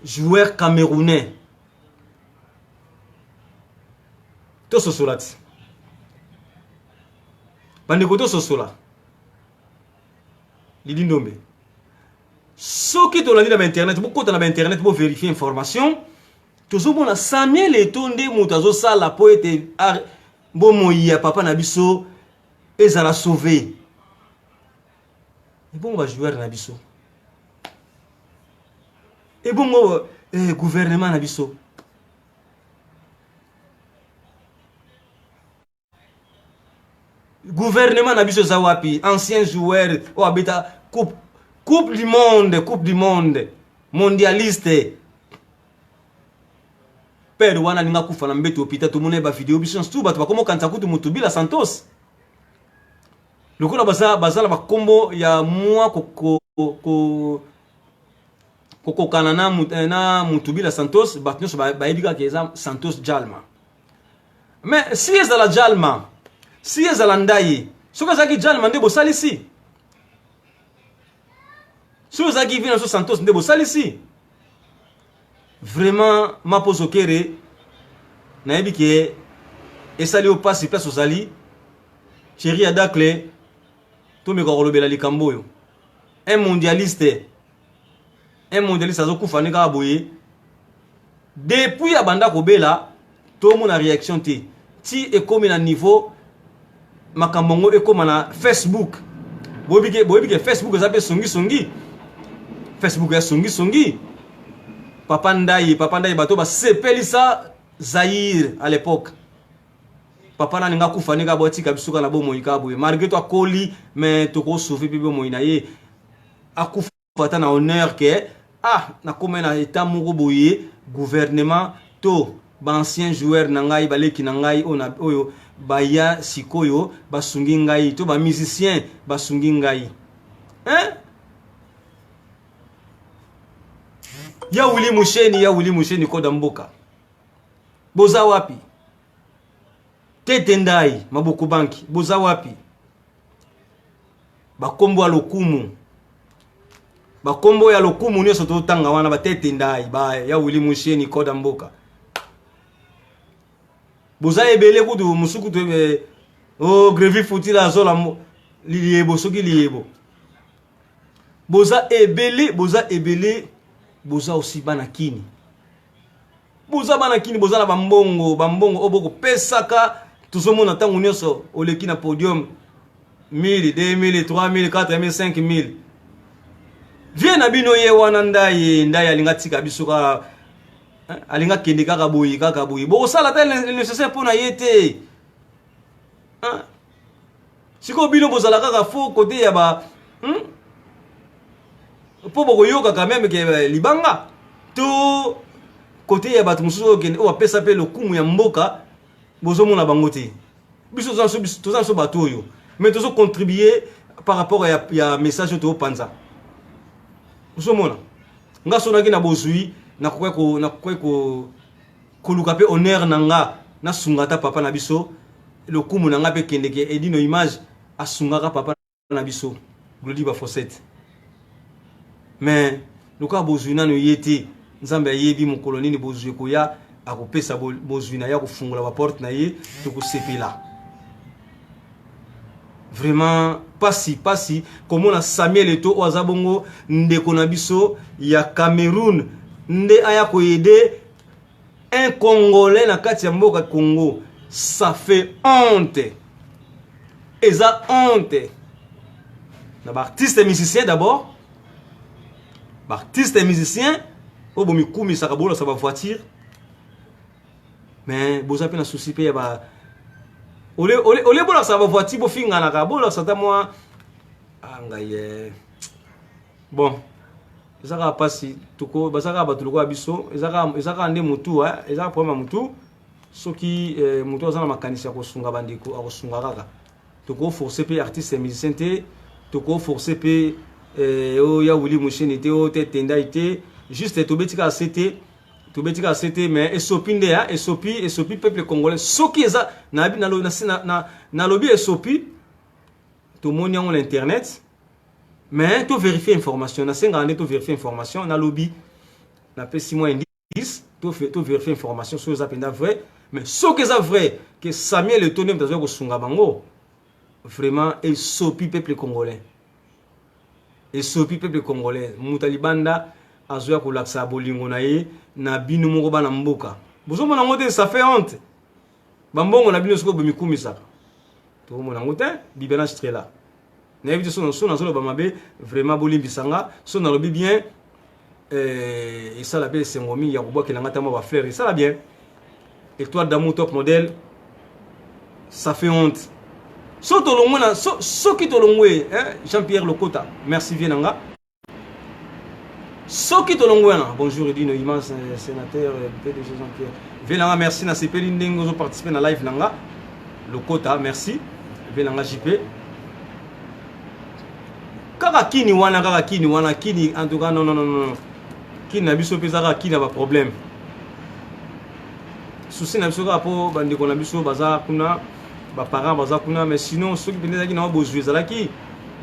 joueur camerounais tososola ti bandeko tososola lidi ndombe soki tolandi na bainternet bokota na bainternet boverifie information tozomona samuel eto nde moto azosala mpo ete bomoi ya papa na biso ezala sauve ebongo bajoueur na biso ebongo eh, gouvernement na biso gouvernement na biso eza wapi ancien joueur oyo abeta coupe, coupe du monde coupe du monde mondialiste père wana alinga kufa na mbeto hôpital tomona ye bavideo biso nyonso tu bato bakoma okanisa kutu motu bila santos. Lokola baza baza na bakombo ya mwa kokokana na, eh, na Mutubila Santos, bato nyonso bayebi kaka eza Santos Jalma. Mais si ezala Jalma, si ezala Ndaye, soki ezalaki Jalma nde bosalisi, soki ezalaki vi na biso Santos nde bosalisi. Vraiment Mapozo Kere, nayebi ke esali yo pasi place ozali. Thierry Adacle, tomeka kolobela likambo oyo. Un mondialiste, un mondialiste azokufa nde kaka boye. Depuis abanda kobela, tomona réaction te. Ti ekomi na niveau makambo yango ekoma na Facebook. Boyebi ke Facebook eza mpe songisongi. Facebook ya songisongi. Papa Ndaye, Papa Ndaye bato basepelisa Zaïre à l'époque. Papa nani nga kufa ndenge abotika biso kaka na bomoi kaka boye, malgré to akoli mais tokosauve mpe bomoi na ye. Akufa ata na honneur ke ah nakoma na état moko boye, gouvernement to baancien joueur na ngai, baleki na ngai oyo baya sikoyo basungi ngai, to bamusicien basungi ngai, hein? Ya Willy Musheni, ya Willy Musheni koda mboka boza wapi? Tete Ndai maboko banki boza wapi? Bakombo ya lokumu, bakombo ya lokumu nyonso totanga wana, batete Ndai ba ya Willy Musheni koda mboka boza ebele kutu mosusu kutu eh, oh, Grevi Futila azola liyebo soki liyebo boza ebele, boza ebele, boza aussi bana kini, boza bana kini, boza na bambongo, bambongo oyo bokopesaka. Tozomona ntango nyonso oleki na podium 1000, 2000, 3000, 4000, 5000. Vie na bino ye wana Ndaye, Ndaye alinga tika biso kaka, alinga kende kaka boye, kaka boye. Bokosala ata le nécessaire mpo na ye te. Sikoyo bino bozala kaka fo kote ya ba mpo bokoyoka quand même ke libanga to kote ya bato mosusu oyo kende oyo bapesa mpe lokumu ya mboka, bozomona bango te. Biso toza biso bato oyo, mais tozo contribuer par rapport ya message oyo tozopanza. Ozomona nga so naki na bozwi, nakoki koluka mpe honneur na nga, nasunga ata papa na biso, lokumu na nga mpe kendeke. Edino Image asungaka papa na biso Glodi Bafosete, mais lokola bozwi nano ye te, Nzambe ayebi mokolo nini bozwi ekoya, akopesa bozwi na ye, akofungola baporte na ye, tokosepela. Vraiment pasi, pasi komona Samuel Eto'o oyo aza bongo ndeko na biso ya Cameroun nde aya koyede un Congolais na kati ya mboka Congo. Ça fait honte, eza honte na baartiste musicien d'abord, baartiste musicien oyo bomikumisaka, bolasa bavoiture, mais boza mpe na souci mpe ya ba ole bolakisaka bavoiture, bofinganaka, bolakisa ata mwa ngai eh. Bon, eza kaka mpasi, baza kaka bato lokola biso, eza kaka nde motu, eza kaka problème ya motu. Soki motu aza na makanisi ya kosunga bandeko, akosunga kaka. Tokoforce mpe artiste musicien te, tokoforce mpe oyo ya Willy Musheni te, oyo te Tendai te. Juste tobeti kaka se te, tobeti kaka se te, mais esopi nde, esopi, esopi peuple congolais. Soki eza nalobi esopi, tomoni yango na internet, mais to vérifier information. Nasengaka nde to vérifier information. Nalobi, napesi mwa indice, to vérifier information soki eza mpenza vrai. Mais soki eza vrai ke Samuel Eto'o nde moto azwaki kosunga bango, vraiment esopi peuple congolais, esopi peuple congolais. Moto ya libanda azoya kolakisa bolingo na ye na bino moko bana mboka, bozomona yango te. Ça fait honte. Bambongo na bino sikoyo bomikumisaka, tokomona yango te. Bibenage Strela, nayebi te so nazoloba mabe, vraiment bolimbisa nga. So nalobi bien, esala mpe esengo mingi ya kobwakela nga ntango bafleur esala bien. Étoile d'amour top modèle, ça fait honte. So tolongwe na soki tolongwe, Jean-Pierre Lokota, merci vie na nga. Soki tolongwe wana, bonjour Edino immense sénateur PDG Jean-Pierre vie na nga, merci. Nasepeli ndenge ozoparticipe na live na nga. Lokota, merci vie na nga. JP. Kaka kini wana, kaka kini wana, kini en tout cas non non non non. Kini na biso mpe eza kaka kini ya ba problème. Souci na biso kaka mpo bandeko na biso baza kuna, ba parents baza kuna, mais sinon soki mpenza ezalaki na bozwi ezalaki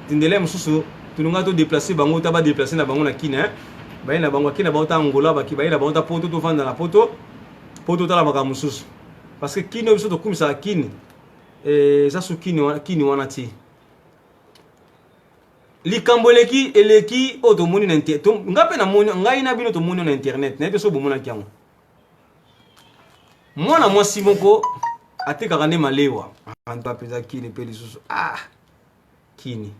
tindele mosusu tolinga to déplacer bango ta ba déplacer na bango na kini hein. Baye na bango akei na bango ta Angola, baki baye na bango ta poto, tovanda na poto po totala makambo mosusu parce que kini oyo biso tokumisaka kini eza so kini wana, kini wana te. Likambo eleki eleki oyo tomoni na inter, to, nga mpe namoni, ngai na bino tomoni na internet, nayebi so bomonaki yango. Mwana mwasi moko atekaka nde malewa anta mpenza kini mpe lisusu ah kini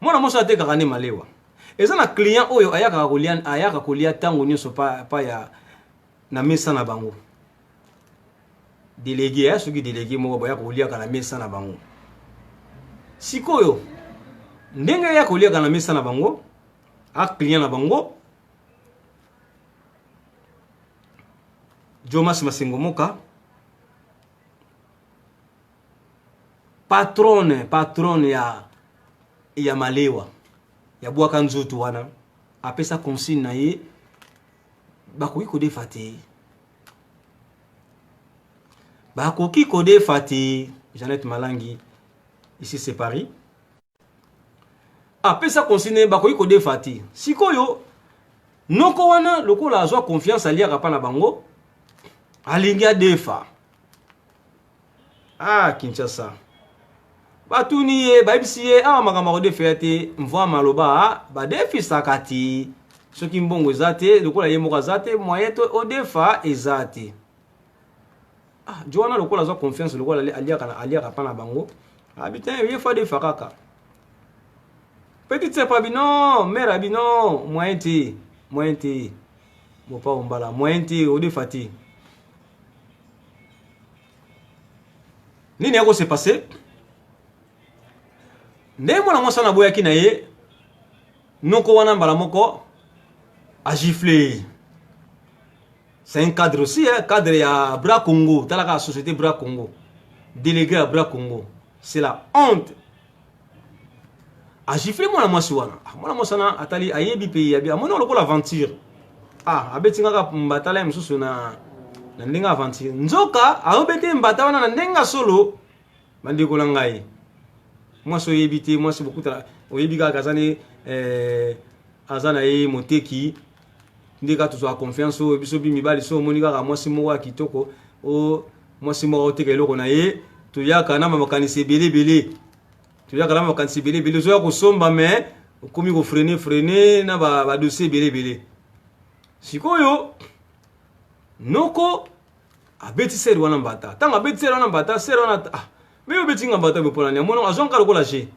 mwana mwasi atekaka nde malewa eza na client oyo ayakaka kolia, ayaka kolia ntango nyonso pa, pa ya na mesa na bango delege eh, soki delege moko baya koliaka na mesa na bango sikoyo ndenge ya koliaka na mesa na bango a client na bango Jomas Masengo Moka patronne patronne ya ya malewa ya bwaka nzoto wana apesa consigne na ye bakoki kodefa te, bakoki kodefa te. Jeannette Malangi, ici c'est Paris, apesa consigne bakoki kodefa te. Sikoyo noko wana lokola azwa confiance aliaka pa na bango, alingi adefa. Ah Kinshasa, batuni ye, bayebisi ye awa makambo ya kodefela te, mvua maloba badefisaka te soki mbongo eza te, lokola ye moko aza te, moyen to odefa eza te. Ah, jo wana lokola azwa confiance, lokola aliaka aliaka pa na bango, abi te ye fa defa kaka. Petite sœur abi non, mère abi non, moyen te, moyen te, mopao mbala moyen te, odefa te. Nini yako se passer? Ndenge mwana mwasi wana aboyaki na ye, noko wana mbala moko agifle ye. C'est un cadre aussi, hein, cadre ya Bra Congo, talaka la société Bra Congo, délégué ya Bra Congo. C'est la honte. Agifle mwana mwasi wana. Ah, mwana mwasi wana atali ayebi pays abi amoni lokola aventure. Ah, abeti ngaka mbatala ya mosusu na na ndenge aventure. Nzoka aobete mbata wana na ndenge solo. Bandeko na ngai. Mwasi oyebi te, mwasi bokutana oyebi kaka aza ne eh, aza na ye moteki nde kaka tozwaka confiance oyo biso bi mibali so omoni kaka mwasi moko ya kitoko o mwasi moko oteka eloko na ye, toyaka na makanisi ebele ebele, toyaka na makanisi ebele ebele, ozoya kosomba mais okomi kofrene frene na badossier ebele ebele. Sikoyo noko abeti sere wana mbata, ntango abeti sere wana mbata, sere wana ah, me obeti nga mbata boye mpona nini? Amoni azwanga lokola je.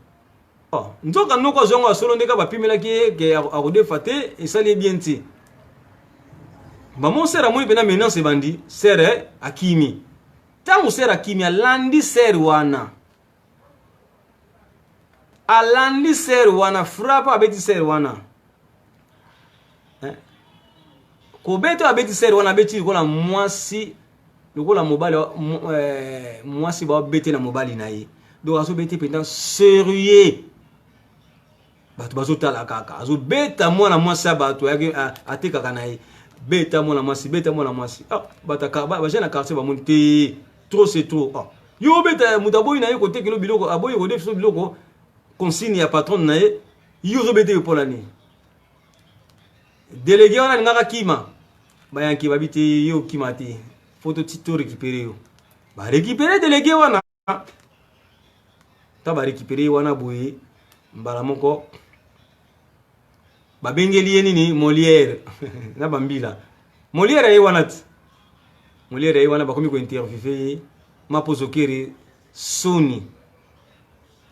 Oh, nzoka noko azwango ya solo ndeka bapimelaki ye ke akodefa te, esali ye bien te. Mamo sere amoni mpena menace ebandi, sere akimi. Ntango sere akimi, alandi sere wana, alandi sere wana, frappe abeti sere wana eh? Kobeta abeti sere wana, abeti lokola mwasi, lokola mobali mwasi babete na mobali na ye, donc azobete mpenza sérieux, bato bazotala kaka, azobeta mwana mwasi ya bato atekaka na ye, beta mwana mwasi, beta mwana mwasi. Ah, bajeune na quartier bamoni te, trop c'est trop. Ah, yo obeta moto aboyi na ye kotekelo biloko, aboyi kodefiso biloko, consigne ya patronne na ye, yo ozobeta ye mpona nini? Délégué wana alingaka kima, bayanke babi te, yo okima te, fo to récupérer yo. Barécupérer délégué wana, ta barécupérer ye wana boye, mbala moko babengeli ye nini, Molière na bambila. Molière aye wana ti, Molière aye wana, bakomi kointerviewe ye. Mapozokere soni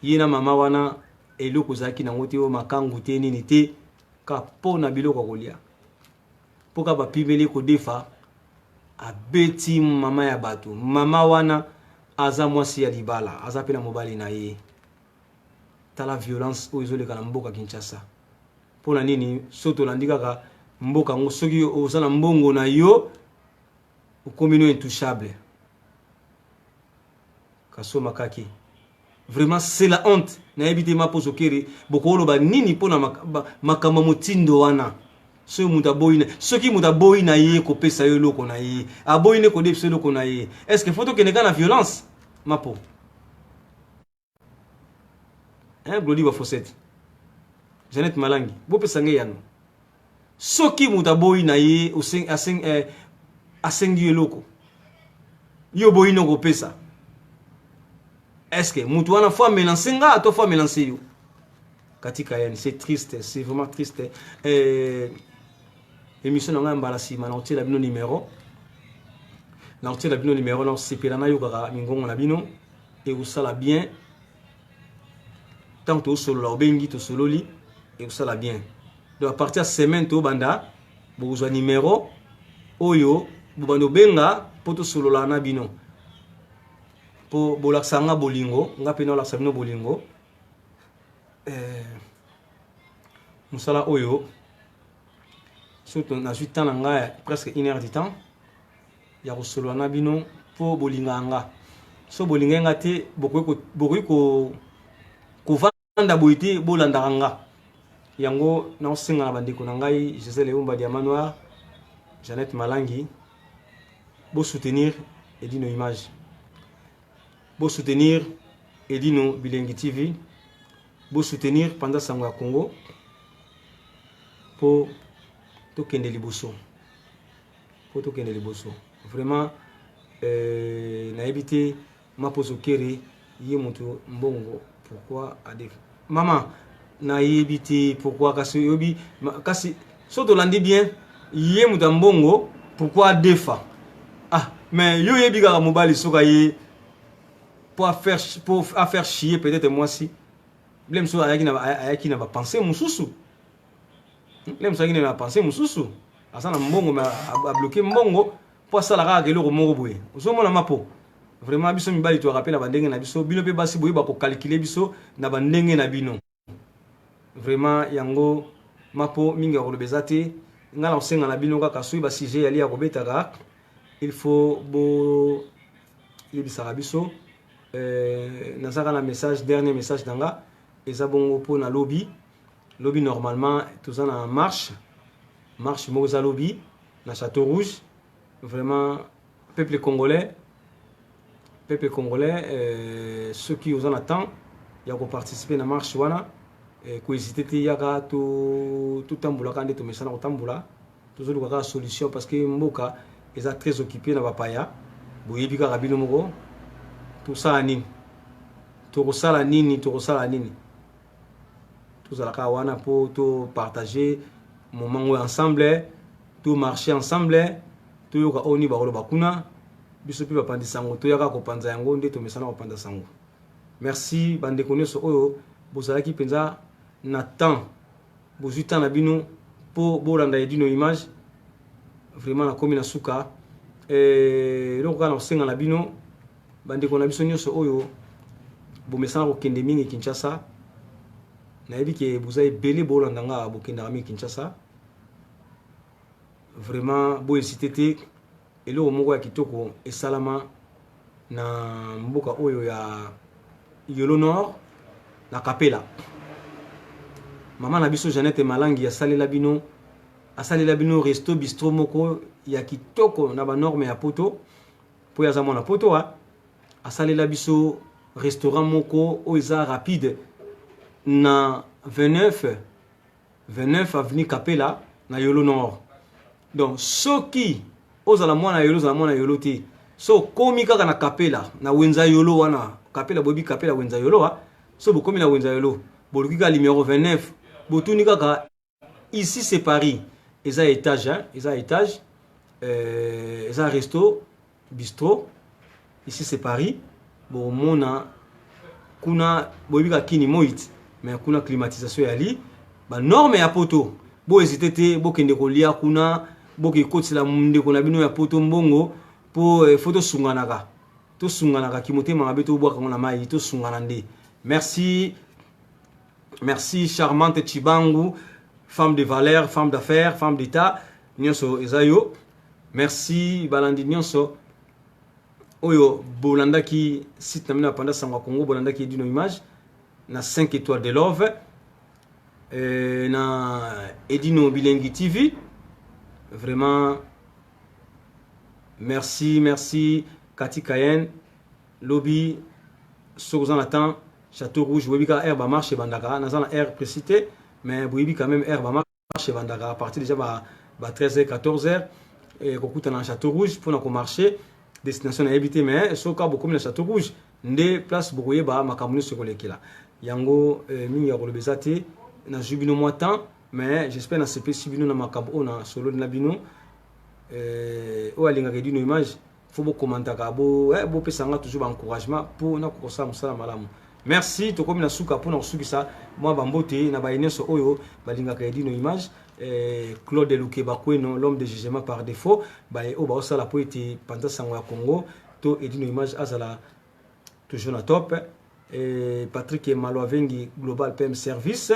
ye na mama wana, eloko ezalaki nango te, oyo makangu te, nini te, ka mpo na biloko ya kolia, mpo ka bapimeli kodefa, abeti mama ya bato. Mama wana aza mwasi ya libala, aza mpe na mobali na ye. Tala violence oyo ezoleka na mboka Kinshasa. Mpo na nini? So tolandi kaka mboka yango, soki oza na mbongo na yo okomi no intouchable. Kasoma kaki. Vraiment, c'est la honte. Nayebi te Maposo Kere bokoloba nini mpona makambo motindo wana. Soki moto aboyi na, soki moto aboyi na ye kopesa yo eloko na ye, aboyi nde kodebisa eloko na ye, est ce que faut tokende kaka na violence mapo? Hein, Glody Bafosette, Jeannette Malangi, bopesa ngai yano. Soki moto aboyi na ye, asengi yo eloko, yo oboyi nde kopesa, est ce que moto wana faut amélange nga to faut amélange yo? Katika yani, c'est triste, c'est vraiment triste. Émission na ngai mbala nsima na kotiela bino numéro, na kotiela bino numéro, na kosepela nayokaka mingongo na bino, ekosala bien. Ntango tosolola, obengi, tosololi, ekosala bien. Donc à partir ya semaine tobanda, bokozwa numéro oyo bobanda obenga mpo tosolola na bino, mpo bolakisa nga bolingo, nga mpe naolakisa bino bolingo. Mosala oyo, surtout nazwi temps na ngai presque une heure du temps ya kosolola na bino mpo bolingaka nga. So bolingai nga te, bokoki kovanda boye te, bolandaka nga. Yango naosenga na bandeko na ngai Gisele Eumba Diamant Noir, Jeannette Malangi, bosoutenir Edino Image, bosoutenir Edino Bilengi TV, bosoutenir Panza Sango ya Congo mpo tokende liboso, mpo tokende liboso. Vraiment, nayebi te Maposo Kere ye moto mbongo pourquoi ade mama, nayebi te pourquoi. Kasi oyebi, kasi so tolandi bien, ye moto ya mbongo, pourquoi adefa? Ah, mais yo oyebi kaka mobali soki aye po afaire chier peut-être mwasi le mosusu ayaki na bapense mosusu, le mosusu ayaki na bapense mosusu, aza na mbongo mais abloquer mbongo mpo asala kaka eloko moko boye. Ozomona mapo, vraiment biso mibali toyaka mpe na bandenge na biso, bino mpe basi boyeba kocalculer biso na bandenge na bino. Vraiment, yango mapo mingi ya koloba eza te. Ngai na kosenga na bino kaka, soki basujet yali ya kobetaka, il faut boyebisaka biso. Nazaka na message, dernier message na nga eza bongo mpo na lobi. Lobi normalement toza na marche, marche moko eza lobi na Château Rouge. Vraiment, peuple congolais, peuple congolais, soki oza na temps ya koparticiper na marche wana, kohésiter te, yaka totambolaka nde tomesana kotambola. Tozoluka kaka solution parce que mboka eza très occupé na bapaya. Boyebi kaka bino moko, tosala nini, tokosala nini, tokosala nini? Tozala kaka wana mpo topartage moment oyo ensemble, tomarcher ensemble, toyoka oyo nini bakoloba kuna. Biso mpe bapandi sango, toyaka kopanza yango nde tomesana kopanza sango. Merci bandeko nyonso oyo bozalaki mpenza na temps, bozwi temps na bino mpo bolanda Edino Image. Vraiment, nakomi na suka. Eloko kaka na kosenga na bino, bandeko na biso nyonso oyo bomesana kokende mingi Kinshasa, nayebi ke boza ebele bolanda nga, bokendaka mingi Kinshasa, vraiment bohésiter te. Eloko moko ya kitoko esalama na mboka oyo ya Yolo Nord na Kapela. Mama na biso Jeannette Malangi asalela bino, asalela bino resto bistro moko ya kitoko na banorme ya poto, mpo ye aza mwana poto. A asalela biso restaurant moko oyo eza rapide na 29 29 avenue Kapela na Yolo Nord. Donc soki ozala mwana Yolo, ozala mwana Yolo te, so okomi kaka na Kapela, na wenza Yolo wana, Kapela, boyebi Kapela, wenza Yolo, a so bokomi na wenza Yolo, boluki kaka numéro 29, botuni kaka "Ici c'est Paris". Eza étage, hein? Eza étage, eza resto bistro Ici c'est Paris. Bomona kuna, boyebi kaka kini moit, mais kuna climatisation yali banorme ya poto. Bohésiter te, bokende kolia kuna, boke kotisela ndeko na bino ya poto mbongo, mpo faut tosunganaka, tosunganaka. Kimotema mabe tobwaka yango na mai, tosungana nde. Merci, merci Charmante Chibangu, femme de valeur, femme d'affaires, femme d'état, nyonso eza yo. Merci balandi nyonso. Oyo bolandaki site na bino ya Panda Sango ya Congo, bolandaki Edino Image na 5 étoiles de love na Edino Bilengi TV. Vraiment merci, merci Kati Kayen lobi soki oza na temps Château Rouge boyebi kaka heure ba marche ebandaka, naza na heure précis te mais boyebi quand même heure ba marche ebandaka à partir déjà ba 13h 14h kokutana na Château Rouge mpona komarche destination nayebi te, mais soki bokomi na Château Rouge nde place bokoyeba makambo nyonso ekolekela yango. Mingi ya koloba eza te, nazwi bino mwa temps, mais j'espère nasepesi bino na makambo oyo na sololi na bino. Oyo alingaka Edino Image, faut bokomantaka, bopesa nga toujours baencouragement mpo nakoka kosala mosala malamu. Merci. Tokomi na suka. Mpona kosukisa, mwa bambote na baye nyonso oyo balingaka Edino Image: Claude Lukeba Kweno, l'homme de jugement par défaut, baye oyo baosala po ete Panza Sango ya Congo to Edino Image azala toujours na top, Patrick Malwavengi, Global PM Service,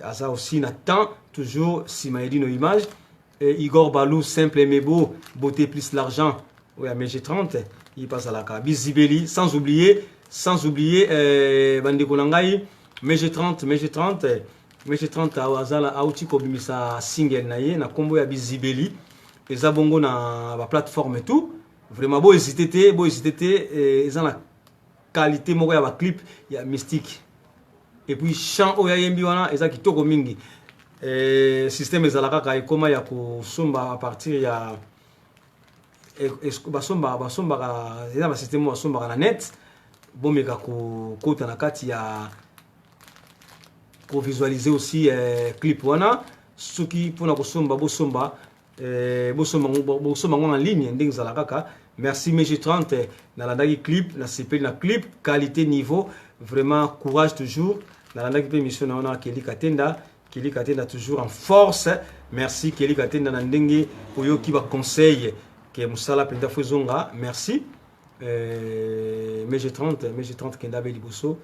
aza aussi na temps toujours nsima Edino Image, Igor Balou, simple mais beau, beauté plus l'argent, oyo ya MG 30 ye mpe azalaka bizibeli. Sans oublier bandeko na ngai MG 30, MG 30, MG 30 azala auti kobimisa single na ye na nkombo ya Bizibeli, eza bongo na baplateforme tout. Vraiment bohésite te, bohésite te, eza na qualité moko ya baclip ya mystique et puis chant oyo ayembi wana eza kitoko mingi. Système ezala kaka ekoma ya kosomba à partir ya basombaka, eza basystème oyo basombaka na net. Bomeka kokota na kati ya kovisualiser aussi clip wana. Soki mpona kosomba, bosomba, bosomba yango en ligne ndenge ezala kaka. Merci MG 30, nalandaki clip, nasepeli na clip, qualité, niveau, vraiment courage toujours. Nalandaki mpe mission na wana Keli Katenda, Keli Katenda toujours en force. Merci Keli Katenda na ndenge oyoki baconseil ke mosala mpenza faut ezonga. Merci MG 30, MG 30 kenda be liboso,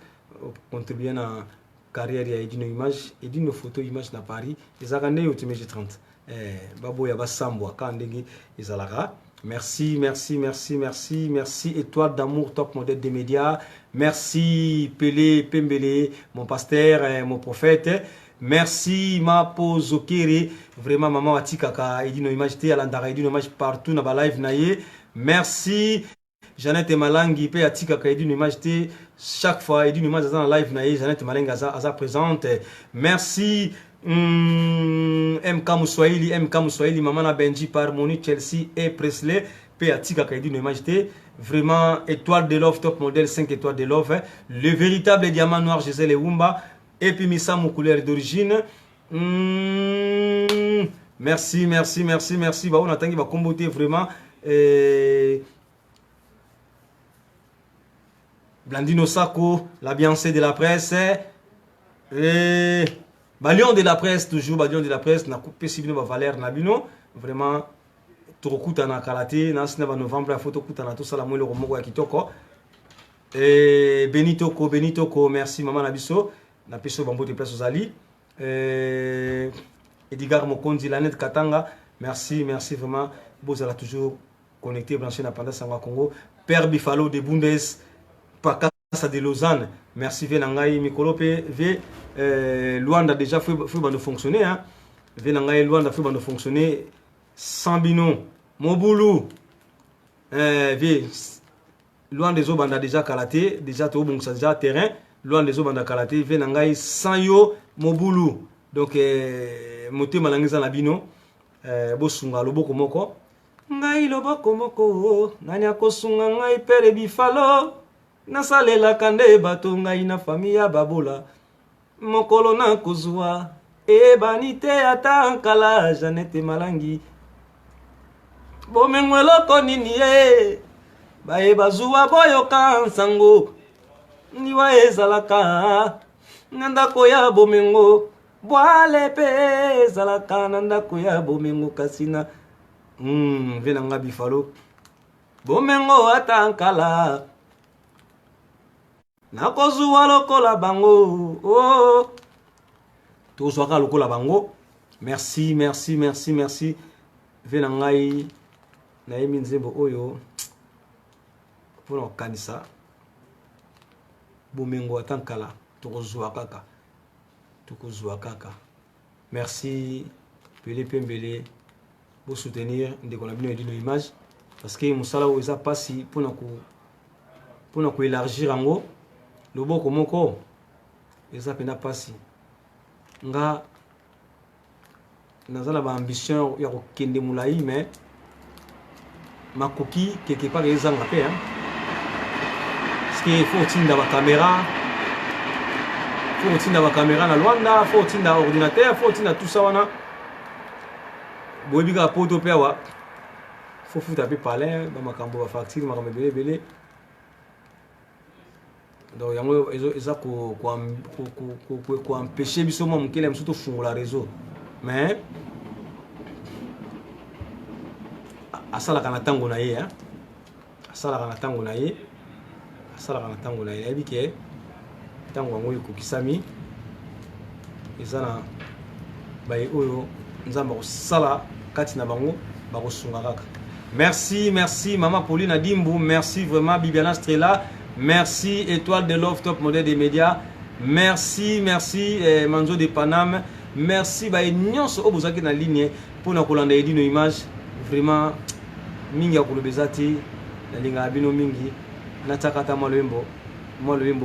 contribue na carrière ya Edino Image, Edino Photo Image na Paris ezalaka nde yo te. MG 30, baboya basambwa kaka ndenge ezalaka. Merci, merci, merci, merci, merci Étoile d'amour, top modèle des médias. Merci Pelé Pembele, mon pasteur, mon prophète. Merci Mapo Zokere, vraiment maman atikaka Edino Image te, alandaka Edino Image partout na ba live na ye. Merci Jeannette Malangi pe atikaka Edino Image te, chaque fois Edino Image aza na live na ye, Jeannette Malangi aza présente. Merci MK Muswahili, MK Muswahili, maman na Benji Parmoni, Chelsea et Presley pe atikaka Edino Image te. Vraiment Étoile de Love, top modèle 5 étoiles de love, hein. Le véritable diamant noir Gisèle Wumba et puis Misamu couleur d'origine. Merci, merci, merci, merci. Ba on atangi ba kombo te vraiment. Blandino Sako, la Beyoncé de la presse. Et Balion de la presse, toujours Balion de la presse, na pesi bino ba valeur na bino. Vraiment, tokokutana kala te, na sina ba novembre ya faut tokutana, tosala mwa eloko moko ya kitoko. Et Benito Ko, Benito Ko, merci mama na biso. Na peso bambote place ozali. Edgar Mokonzi, Lanette Katanga, merci, merci vraiment. Bozala toujours connecté, branché na Panda Sango Congo. Père Bifalo de Bundes, Pakasa de Lausanne, merci ve na ngai mikolo pe ve Luanda déjà faut bando fonctionner, hein. Ve na ngai Luanda faut bando fonctionner sans bino. Mobulu ve Luanda ezobanda déjà kala te, déjà tobongisa déjà terrain. Luanda ezobanda kala te, ve na ngai sans yo mobulu. Donc motema na ngai eza na bino. Bosunga loboko moko ngai, loboko moko nani akosunga ngai? Pere Bifalo, nasalelaka nde bato ngai na famille ya babola, mokolo nakozwa ebani te ata nkala. Janete Malangi, bomengo eloko nini ye baye bazuwa, boyoka nsango liwa ezalaka na ndako ya bomengo, bwale mpe ezalaka na ndako ya bomengo, kasi na ve na nga Bifalo, bomengo ata nkala nakozuwa lokola bango, oh. Tozwaka lokola bango. Merci, merci, merci, merci ve na ngai. Nayembi nzembo oyo. mpona kokanisa bomengo ata nkala tokozwa kaka tokozwa kaka. Merci pele pembele, bosoutenir ndeko na bino Edino Image, parce que mosala oyo eza mpasi mpona koélargir yango loboko moko, eza mpena mpasi. Nga naza na baambition ya kokende molai, mais makoki quelque part ezanga mpe, hein? Parce que faut otinda bacaméra, faut otinda bacaméra na Lwanda, faut otinda ordinateur, faut otinda tout ça wana. Boyebi kaka poto mpe awa faut futa mpe palin, bamakambo, bafacture, makambo ebele ebele. Donc yango eza koempêche biso mwa mokele ya mosusu tofungola réseau, mais asalaka na ntango na ye, asalaka na ntango na ye, asalaka na ntango na ye. Nayebi ke ntango yango ekokisami, eza na baye oyo Nzambe akosala kati na bango, bakosunga kaka. Merci, merci mama Pauline Adimbu, merci vraiment Bibiana Strela, merci Étoile de Love, top modèle des médias, merci, merci eh, Manzo de Paname, merci baye nyonso oyo bozalaki na ligne mpona kolanda Edino Image. Vraiment mingi ya koloba eza te, nalingaka bino mingi. Natiaka ata mwa loyembo, mwa loyembo.